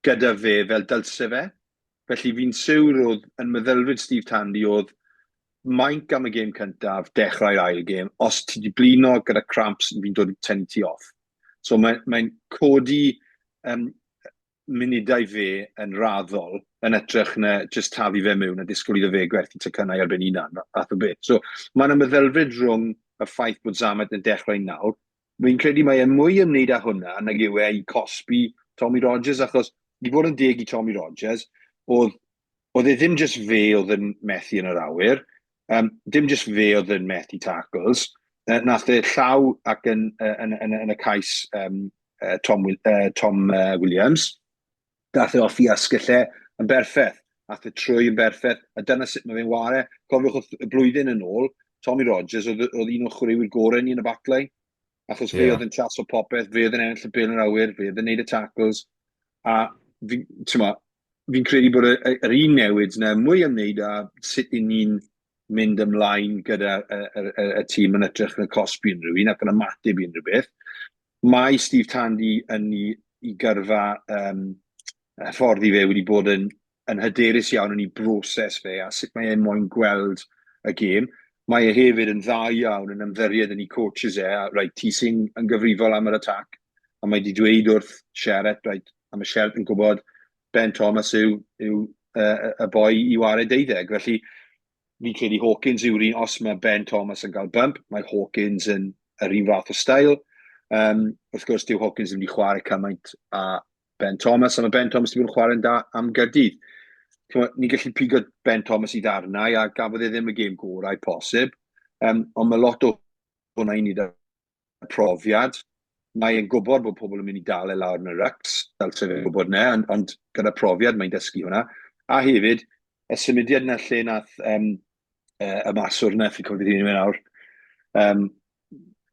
gyda fe fel dylse fe. Felly, fi'n siwr oedd yn meddylfryd Steve Tandy oedd mainc am y gêm cyntaf, dechrau'r ail gêm. Os ti di blino gyda cramps, fi'n dod i tynnu ti off. So mae'n codi munudau fe yn raddol yn hytrach na jyst taflu fe mewn a disgwyl iddo fe gwerthu tocynnau ar ben hunan, fath o beth. So mae yna meddylfryd rhwng y ffaith bod Zammit yn dechrau nawr. Fi'n credu mae e mwy ymwneud â hwnna nag yw e i cosbi Tommy Rogers, achos i fod yn deg i Tommy Rogers, oedd e ddim jyst fe oedd yn methu yn yr awyr, dim jyst fe oedd yn methu tackles, nath e llaw ac yn y cais. um, Tom, Tom Williams. Dath e off i asgell e yn berffeth. Ath e trwy yn berffeth, a dyna sut mae fe'n ware. Cofiwch wrth y blwyddyn yn ôl, Tommy Rogers oedd, oedd un o'r chwaraewyr gorau ni yn y backline. Achos fe oedd yn chaso popeth, fe oedd yn ennill y bêl yn yr awyr, fe oedd yn neud y tackles. A fi'n fi fi'n credu bod yr un newid yna mwy ymwneud â sut i ni'n mynd ymlaen gyda y, y, y, y tîm yn ytrach na cosbi unrhyw un ac yn ymateb i unrhyw beth. Mae Steve Tandy yn ei, ei gyrfa um, hyfforddi fe wedi bod yn, yn hyderus iawn yn ei broses fe a sut mae e'n moyn gweld y gêm. Mae e hefyd yn dda iawn yn ymddiried yn ei coaches e, a reit, ti sy'n yn gyfrifol am yr attack, a mae wedi dweud wrth Sheret, reit, a mae Sheret yn gwybod Ben Thomas yw, yw uh, y boi i wario deuddeg. Felly, fi'n credu Hawkins yw'r un, os mae Ben Thomas yn cael bump, mae Hawkins yn yr un fath o stael. Um, wrth gwrs, dyw Hawkins ddim wedi chwarae cymaint a Ben Thomas, a mae Ben Thomas wedi bod yn chwarae'n da am Gaerdydd. Ni'n gallu pigo Ben Thomas i ddarnau, a gafodd e ddim y gêm gorau posib, um, ond mae lot o hwnna i wneud profiad. Mae e'n gwybod bod pobl yn mynd i dal e lawr yn y rycs, fel sydd e'n gwybod ne, ond, ond gyda profiad mae'n dysgu hwnna. A hefyd, y symudiad yna lle nath um, uh, y maswr yna, fi'n cofio beth yw'n nawr, um,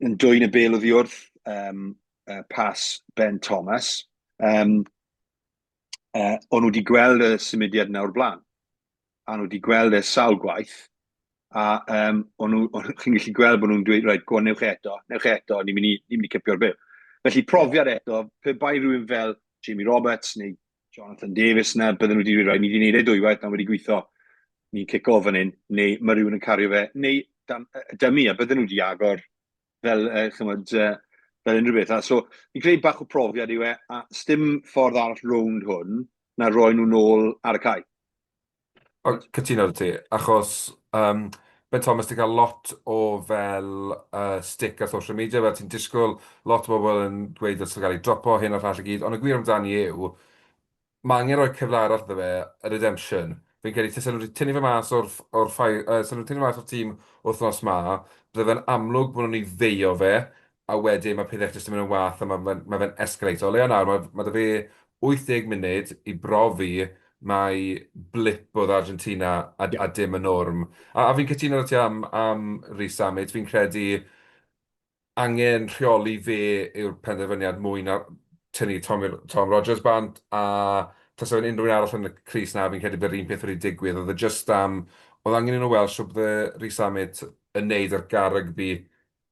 yn dwyn y bel oddi wrth um, uh, pas Ben Thomas, um, uh, o'n nhw wedi gweld y symudiad yna o'r blaen. A nhw wedi gweld e sawl gwaith, a um, o'n nhw, on, chi'n gallu gweld bod nhw'n dweud, reit, go on, newch e eto, newch e eto, ni'n mynd i, ni mynd i cipio'r bel. Felly profiad eto, pe bai rhywun fel Jamie Roberts neu Jonathan Davies na, bydden nhw wedi dweud, reit, ni wedi gwneud e dwywaith, na wedi gweithio, ni'n cico fan hyn, neu mae rhywun yn cario fe, neu dan, dymu, a bydden nhw wedi agor fel, chymod, fel unrhyw beth. A so, fi'n credu bach o profiad yw e, a sdim ffordd arall rownd hwn na roi nhw nôl ar y cae. O, cytuno 'da ti, achos um, Ben Thomas 'di cael lot o fel uh, stick ar social media, fel ti'n disgwyl, lot o bobl yn dweud dylse gael ei dropo, hyn a'r llall i gyd, ond y gwir amdani yw, mae angen rhoi cyfle arall iddo fe, y redemption. Fi'n credu tasen nhw wedi tynnu fe mas o'r, o'r ffai, uh, 'sen nhw'n tynnu fe mas o'r tîm wythnos ma, bydde fe'n amlwg bod nhw'n ei feio fe, a wedyn mae pethau jyst yn mynd yn wath a mae fe'n ma fe escalate. O leia nawr, mae, mae 'da fe 80 munud i brofi mai blip oedd Argentina a, yeah. a dim y norm. A, a fi'n cytuno 'da ti am, am Rees-Zammit, fi'n credu angen rheoli fe yw'r penderfyniad mwy na tynnu Tom, Tom Rogers bant, a tase fe'n unrhyw un arall yn y crys na, fi'n credu bydd yr un peth wedi digwydd. Oedd e jyst am, oedd angen i nhw weld shwt bydde Rees-Zammit yn neud ar gar rygbi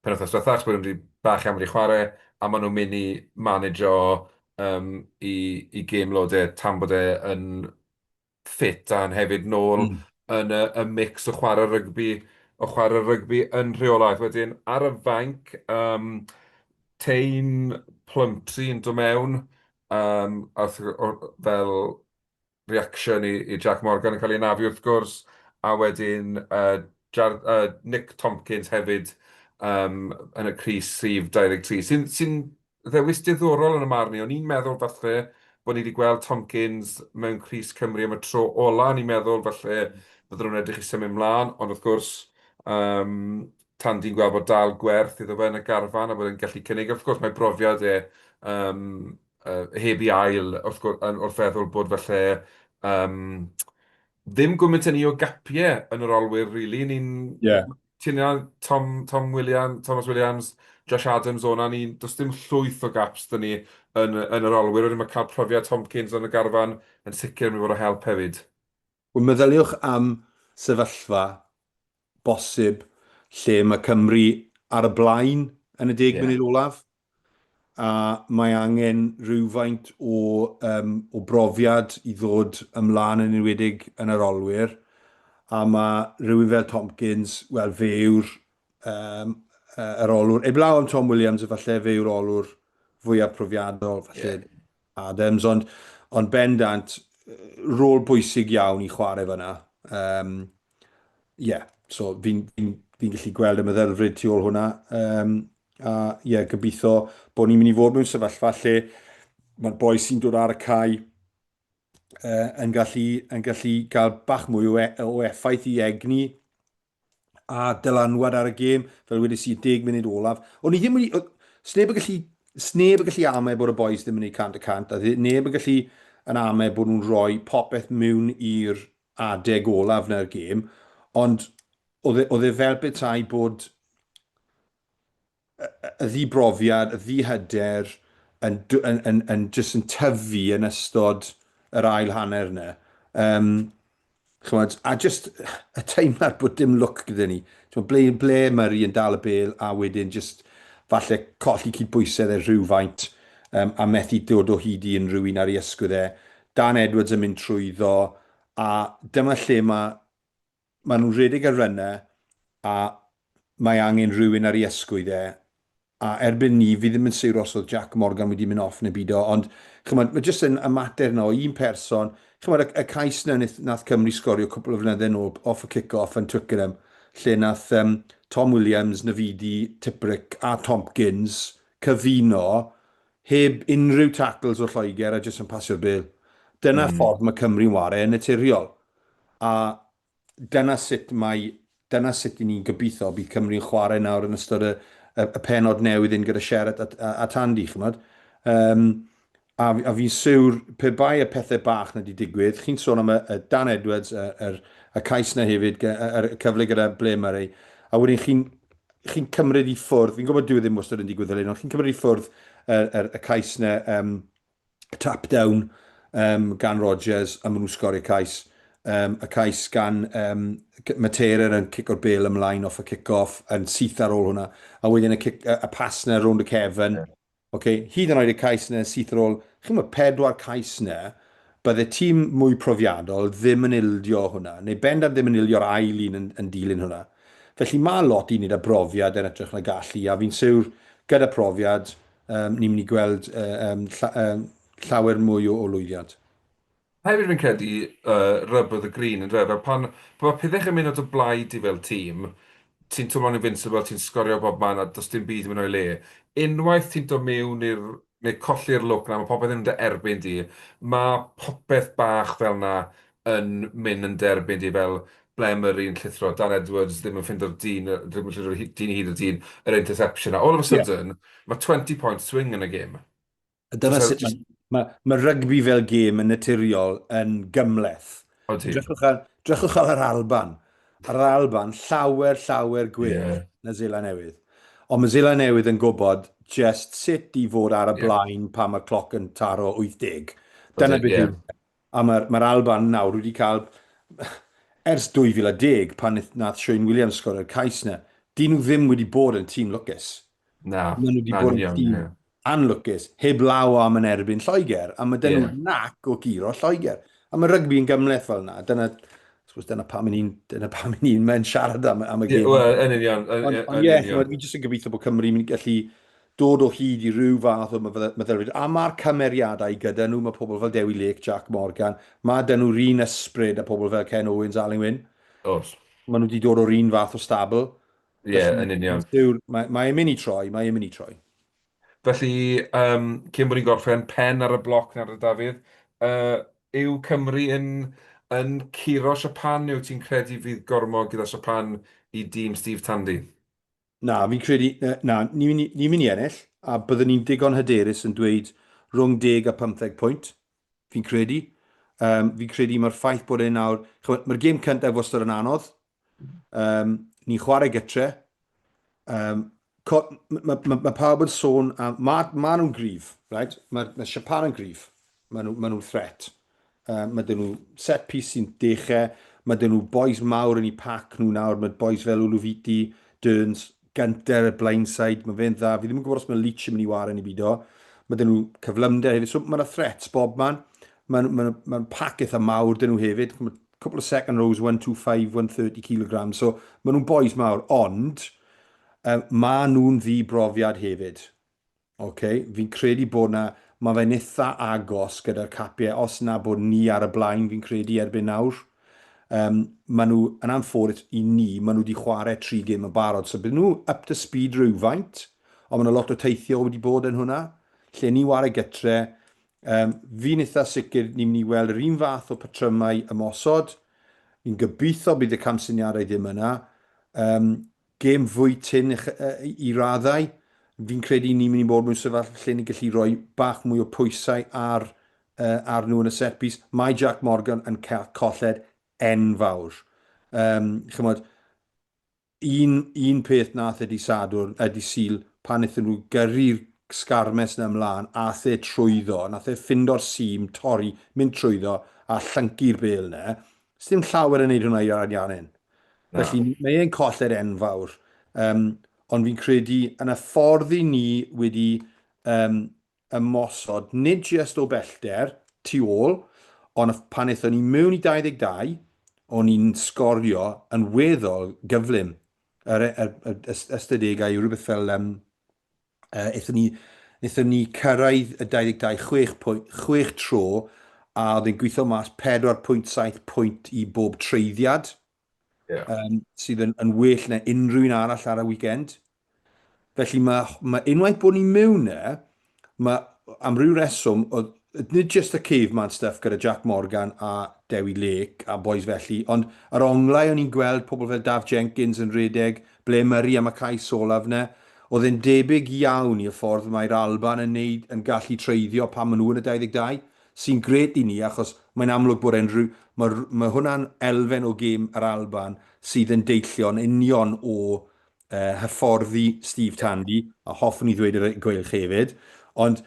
penwythnos diwetha, achos bod nhw wedi bach iawn wedi chwarae, a maen nhw'n mynd i manageo um, i, i game load e tan bod e yn ffit a'n hefyd nôl mm. yn y, y mix o chwarae rygbi, o chwarae rygbi yn rheolaidd. Wedyn ar y fainc, um, Taine Plumtree yn dod mewn, um, fel reaction i, i Jack Morgan yn cael ei anafu wrth gwrs, a wedyn uh, Jar, uh, Nick Tompkins hefyd um, yn y crys rhif 23, sy'n sy ddewis diddorol yn y marn i. O'n i'n meddwl falle bod ni wedi gweld Tompkins mewn crys Cymru am y tro ola, o'n i'n meddwl falle bydden nhw'n edrych i symud mlaen, ond wrth gwrs, um, tan di'n gweld bod dal gwerth iddo fe yn y garfan a bod e'n gallu cynnig, wrth gwrs mae brofiad e um, uh, heb i ail wrth, wrth feddwl bod falle um, ddim gymaint yn ni o gapiau yn yr olwyr, really. Ni'n... Yeah. Ti'n Tom, Tom Williams, Thomas Williams, Josh Adams o'na, ni, does dim llwyth o gaps dyn ni yn, yn yr olwyr. Wedyn mae cael profiad Tompkins yn y garfan yn sicr yn mynd i fod o help hefyd. Wel, meddyliwch am sefyllfa bosib lle mae Cymru ar y blaen yn y deg yeah. munud olaf, a mae angen rhywfaint o, um, o brofiad i ddod ymlaen yn enwedig yn yr olwyr, a mae rhywun fel Tompkins, wel fe yw'r um, yr olwr, eblaw am Tom Williams, efallai fe yw'r olwr fwyaf profiadol, falle yeah. Adams, ond, ond bendant, rôl bwysig iawn i chwarae fyna. Um, yeah, so fi'n fi, fi gallu gweld y meddylfryd tu ôl hwnna. Um, a ie, yeah, gobeithio bod ni'n mynd i fod mewn sefyllfa lle mae'r boi sy'n dod ar y cae uh, yn, gallu, yn gallu cael bach mwy o, e, o effaith i egni a dylanwad ar y gêm, fel wedes i, 10 munud olaf. O'n i ddim wedi... Sneb yn gallu Sneb yn gallu amau bod y bois ddim yn gwneud 100%, a neb yn gallu yn amau bod nhw'n rhoi popeth mewn i'r adeg olaf na'r gêm, ond oedd e, oedd e fel petai bod y ddibrofiad, y ddihyder yn, yn, yn, yn, just yn tyfu yn ystod yr ail hanner yna. Um, chymod, a just y teimlad bod dim lwc gyda ni. Chymod, ble, ble Murray yn dal y bel a wedyn just falle colli cydbwysedd e rhywfaint um, a methu dod o hyd i unrhyw un ar ei ysgwydd e. Dan Edwards yn mynd trwyddo a dyma lle mae Maen nhw'n rhedeg y runner a mae angen rhywun ar ei ysgwydd e, a erbyn 'ny fi ddim yn siwr os oedd Jac Morgan wedi mynd off neu bido, ond chimod, mae jyst yn y mater 'na o un person, chimod, y, y cais 'na wnaeth, nath Cymru sgorio cwpl o flynydde nôl off y kick-off yn Twickenham, lle nath um, Tom Williams, Navidi, Tipuric a Tompkins cyfuno heb unrhyw tackles o Lloegr a jyst yn pasio'r bêl. Dyna ffordd mae Cymru'n ware yn naturiol. A dyna sut mae, dyna sut i ni'n gobeithio bydd Cymru'n chwarae nawr yn ystod y, y, y penod newydd hyn gyda Sherratt a, a, a Tandy, chymod. Um, a, a fi'n siwr, pe bai y pethau bach na di digwydd, chi'n sôn am y, y Dan Edwards, y, y, y cais na hefyd, y, y, y cyfle gyda Blair Murray, a wedyn chi'n chi'n cymryd i ffwrdd, fi'n gwybod dyw e ddim wastad yn digwydd fel hyn, ond chi'n cymryd i ffwrdd y, y, y cais na, um, tap down um, gan Rodgers a maen nhw'n sgorio cais. Um, y cais gan um, Matera yn cico'r bel ymlaen off y kick-off yn syth ar ôl hwnna. A wedyn y, cic, y, y pas na rownd y cefn. Yeah. Okay. Hyd yn oed y cais na syth ar ôl. Chi'n gwybod, pedwar cais na, bydde tîm mwy profiadol ddim yn ildio hwnna, neu bendant ddim yn ildio'r ail un yn, yn dilyn hwnna. Felly mae lot i wneud â brofiad yn edrych na gallu, a fi'n siwr gyda profiad, um, ni'n mynd i gweld uh, um, lla, um, llawer mwy o, o lwyddiant. Hefyd fi'n credu uh, rub of the green yn dweud, fel pan, pan mae pethau yn mynd o dy blaid di fel tîm, ti'n teimlo'n invincible, ti'n sgorio bob man a does dim byd yn mynd o'i le. Unwaith ti'n dod mewn i'r, neu colli'r lwc na, mae popeth yn mynd dy erbyn di, mae popeth bach fel na yn mynd yn derbyn di fel Blair Murray yn llithro, Dan Edwards ddim yn ffindo'r dyn, ddim yn ffindo'r dyn i hyd y dyn, yr interception. All of a sudden, yeah. mae 20 point swing yn y gêm. A dyna so, sut just... mae, mae, mae rygbi fel gêm yn naturiol yn gymleth. Odi. Drychwch ar, drychwch ar yr Alban. Ar yr Alban, llawer, llawer gwell yeah. na Zela Newydd. Ond mae Zela Newydd yn gwybod just sut i fod ar y yeah. blaen pan mae'r cloc yn taro 80. Dyna beth yeah. yw A mae'r mae Alban nawr wedi cael, ers 2010, pan nath Shane Williams sgorio'r cais na, dyn nhw ddim wedi bod yn tîm lwcus. Na. Maen nhw wedi bod yn tîm yeah. anlwcus, heb law am yn erbyn Lloegr, a mae dyn nhw yeah. nac o guro Lloegr. A mae rygbi yn gymhleth fel yna. Dyna, suppose dyna pam ni'n dyna pam ni'n mewn siarad am, am y gêm. Yeah, Wel, yn union. Ond on, ie, fi jyst yn gobeithio bod Cymru'n mynd gallu dod o hyd i ryw fath o meddylfryd. A mae'r cymeriadau gyda nhw, mae pobl fel Dewi Lake, Jack Morgan, mae 'da nhw'r un ysbryd a pobl fel Ken Owens, Alun Wyn. Oes. Maen nhw wedi dod o'r un fath o stabl. Ie, yeah, yn union. Mae, mae e'n mynd i troi, mae e'n mynd i troi. Felly, um, cyn bod ni'n gorffen, pen ar y bloc nawr, Dafydd, uh, yw Cymru yn, yn curo Siapan, neu wyt ti'n credu fydd gormod gyda Siapan i dîm Steve Tandy? Na, fi'n credu, na, ni'n mynd i, ni mynd i ennill, a byddwn ni'n digon hyderus yn dweud rhwng 10 a 15 pwynt, fi'n credu. Um, fi'n credu mae'r ffaith bod e'n nawr... Mae'r gêm cyntaf wastad yn anodd. Um, ni'n chwarae gytre. Um, mae ma, ma, ma pawb yn sôn am... Mae ma nhw'n gryf, right? Mae ma Japan yn gryf. Maen nhw, ma nhw'n threat. Um, mae dyn nhw set piece sy'n dechrau, mae dyn nhw boys mawr yn eu pac nhw nawr, mae boys fel Uluviti, Burns, Gunter, y blindside, mae fe'n dda. Fi ddim yn gwybod os mae Leach yn mynd i waren i byd o. Mae dyn nhw cyflymder hefyd, so mae yna threats bob man. Mae'n ma, ma, ma pac eitha mawr dyn nhw hefyd. Mae couple of second rows, 125, 130 kilograms, so maen nhw'n boys mawr, ond um, mae nhw'n ddi-brofiad hefyd. Ok, fi'n credu bod 'na, ma' fe'n itha agos gyda'r capiau, os na bod ni ar y blaen fi'n credu erbyn nawr. Um, maen nhw, yn anffodus i ni, maen nhw wedi chwarae tri gêm yn barod, so bydden nhw up to speed rhywfaint, ond maen nhw lot o teithio wedi bod yn hwnna. Lle ni ware gytre, um, fi'n itha sicr ni'n mynd i weld yr un fath o patrymau ymosod, fi'n gobeithio bydd y camsyniadau ddim yna. Um, Gêm fwy tynn i raddau. Fi'n credu ni'n mynd i bod mewn sefyllfa lle ni'n gallu rhoi bach mwy o pwysau ar, uh, ar nhw yn y set piece. Mae Jack Morgan yn cael colled enfawr. Um, chymod, un, un peth nath e di Sadwrn, e di Sul, pan wnaethon nhw gyrru'r sgarmes 'na ymlaen, ath e trwyddo, nath e ffindo'r seam, torri, mynd trwyddo a llyncu'r bêl 'na. Sdim llawer yn neud hwnna i'r Ariannin. Na. Felly mae e'n colled enfawr. Um, ond fi'n credu yn y ffordd i ni wedi um, ymosod, nid jyst o bellter, tu ôl, ond pan aethon ni mewn i 22, o'n i'n sgorio yn weddol gyflym. Yr, yr, yr, ystadegau yw rhywbeth fel, um, aethon ni, aethon ni cyrraedd y 22 6, 6 tro, a oedd e'n gweithio mas 4.7 pwynt i bob treiddiad. Yeah. Um, sydd yn, yn well na unrhyw un arall ar y weekend. Felly mae, mae unwaith bod ni mewn e, mae am ryw reswm, oedd, nid just y caveman stuff gyda Jack Morgan a Dewi Lake a boys felly, ond yr onglau o'n i'n gweld pobl fel Daf Jenkins yn rhedeg, Blair Murray am y cais olaf 'na, oedd e'n debyg iawn i'r ffordd mae'r Alban yn neud, yn gallu treiddio pan maen nhw yn y 22, sy'n grêt i ni achos mae'n amlwg bod e'n rhyw... Mae, mae hwnna'n elfen o gêm yr Alban sydd yn deillio'n union o uh, hyfforddi Steve Tandy, a hoffwn i ddweud yr gweilch hefyd, ond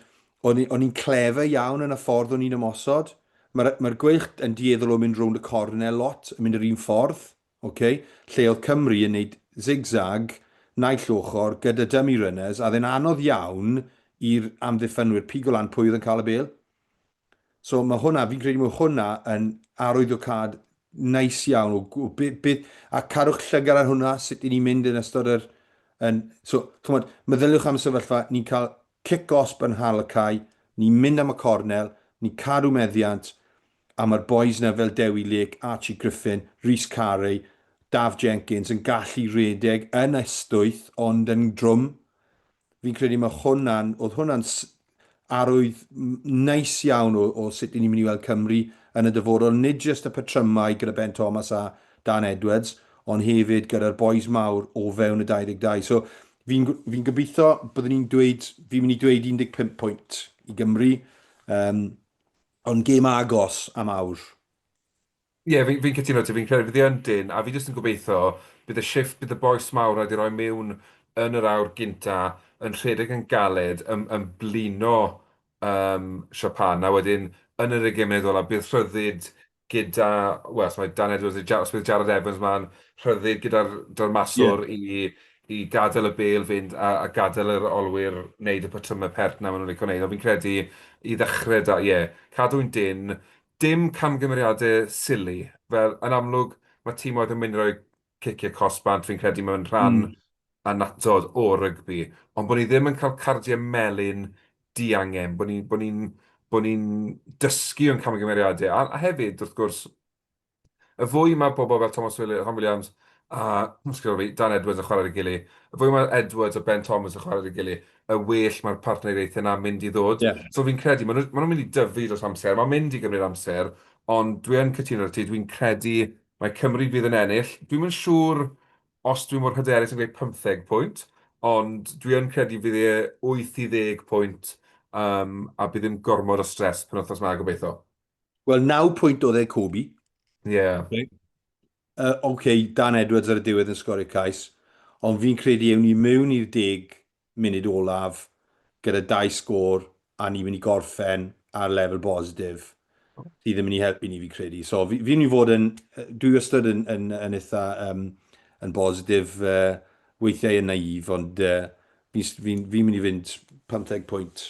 o'n i'n clefer iawn yn y ffordd o'n i'n ymosod. Mae'r mae gweilch yn dueddol o mynd rownd y cornel lot, yn mynd yr un ffordd, okay? Lle oedd Cymru yn neud zigzag naill ochr gyda dummy runners, a oedd e'n anodd iawn i'r amddiffynwyr pigo lan pwy oedd yn cael y bêl. So mae hwnna, fi'n credu mae hwnna yn arwyddocâd neis iawn o, o be, be, a cadwch llygad ar hwnna, sut i ni'n mynd yn ystod yr... Yn, so, chymod, meddyliwch am y sefyllfa, ni'n cael cic gosb yn nghanol y cae, ni'n mynd am y cornel, ni'n cadw meddiant, a mae'r bois 'na fel Dewi Lake, Archie Griffin, Rhys Carey, Daf Jenkins yn gallu redeg yn ystwyth ond yn drwm. Fi'n credu mae hwnna'n, oedd hwnna'n arwydd neis iawn o, o sut ni'n mynd i weld Cymru yn y dyfodol, nid jyst y patrymau gyda Ben Thomas a Dan Edwards, ond hefyd gyda'r bois mawr o fewn y 22. So fi'n fi gobeithio byddwn ni'n dweud, fi'n mynd i dweud 15 pwynt i Gymru, um, ond gêm agos am awr. Ie, yeah, fi'n fi cytuno ti, fi'n credu fydd hi yn dyn, a fi jyst yn gobeithio bydd y shift, bydd y bois mawr 'na 'di rhoi mewn yn yr awr gynta, yn rhedeg yn galed, yn, yn blino um, Siapan, a wedyn yn yr ugain munud ola, bydd rhyddid gyda, wel, os mae Dan Edwards, os bydd Jarrod Evans ma'n rhyddid gyda'r gyda maswr yeah. i, i gadael y bêl fynd a, a gadael yr olwyr wneud y patrymau pert na maen nhw'n licio wneud. Ond fi'n credu i ddechrau da, ie, yeah, cadw'n dyn, Dim camgymeriadau silly. Fel, yn amlwg, mae timoedd yn mynd i roi ciciau cosb bant, fi'n credu mae'n rhan mm. annatod o rygbi. Ond bod ni ddim yn cael cardiau melyn diangen, bod ni'n bod ni bod ni dysgu o'n camgymeriadau. A, a hefyd, wrth gwrs, y fwy mae pobl fel Thomas Williams, Tom Williams a fi, Dan Edwards yn chwarae ar ei gilydd, y fwy mae Edwards a Ben Thomas yn chwarae ar ei gilydd, y well mae'r partneriaethau yna'n mynd i ddod. Yeah. So fi'n credu, maen nhw'n ma nhw mynd i dyfu dros amser, mae'n mynd i gymryd amser, ond dwi yn cytuno â ti, dwi'n credu mae Cymru fydd yn ennill. Dwi'm yn siŵr os dwi mor hyderus yn gweud 15 pwynt, ond dwi yn credu fydd e 8 i 10 pwynt, um, a bydd ddim gormod o stress penwythnos 'ma gobeithio. Wel, 9 pwynt oedd e Kobe. Ie. Yeah. Okay. Uh, okay, Dan Edwards ar y diwedd yn sgorio cais, ond fi'n credu ewn ni mewn i'r 10 munud olaf gyda dau sgôr a ni'n mynd i gorffen ar lefel bositif sydd yn mynd i helpu ni fi'n credu. So fi'n fi mynd i fod yn, dwi wastad yn, yn, yn eitha um, yn bositif, uh, weithiau yn naif, ond uh, fi'n fi, fi mynd i fynd 15 pwynt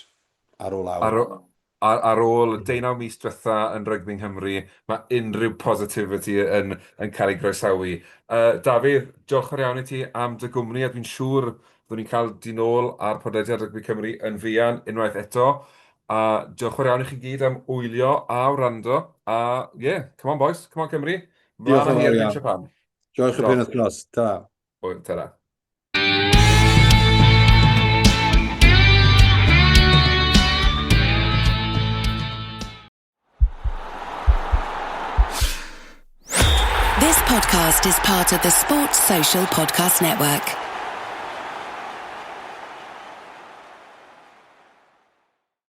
ar ôl awr. Ar, ar, ar ôl deunaw mis diwetha yn rygbi Nghymru, mae unrhyw positivity yn, yn cael ei groesawu. Dafydd, diolch yn iawn i ti am dy gwmni, a dwi'n siŵr fyddwn ni'n cael di nôl ar podlediad Rygbi Cymru yn fuan unwaith eto. A diolch yn iawn i chi gyd am wylio a wrando. A ie, yeah, come on boys, come on Cymru. Diolch yn fawr iawn. Japan. Diolch y penwythnos. Ta. Ta-ra. This podcast is part of the Sports Social Podcast Network.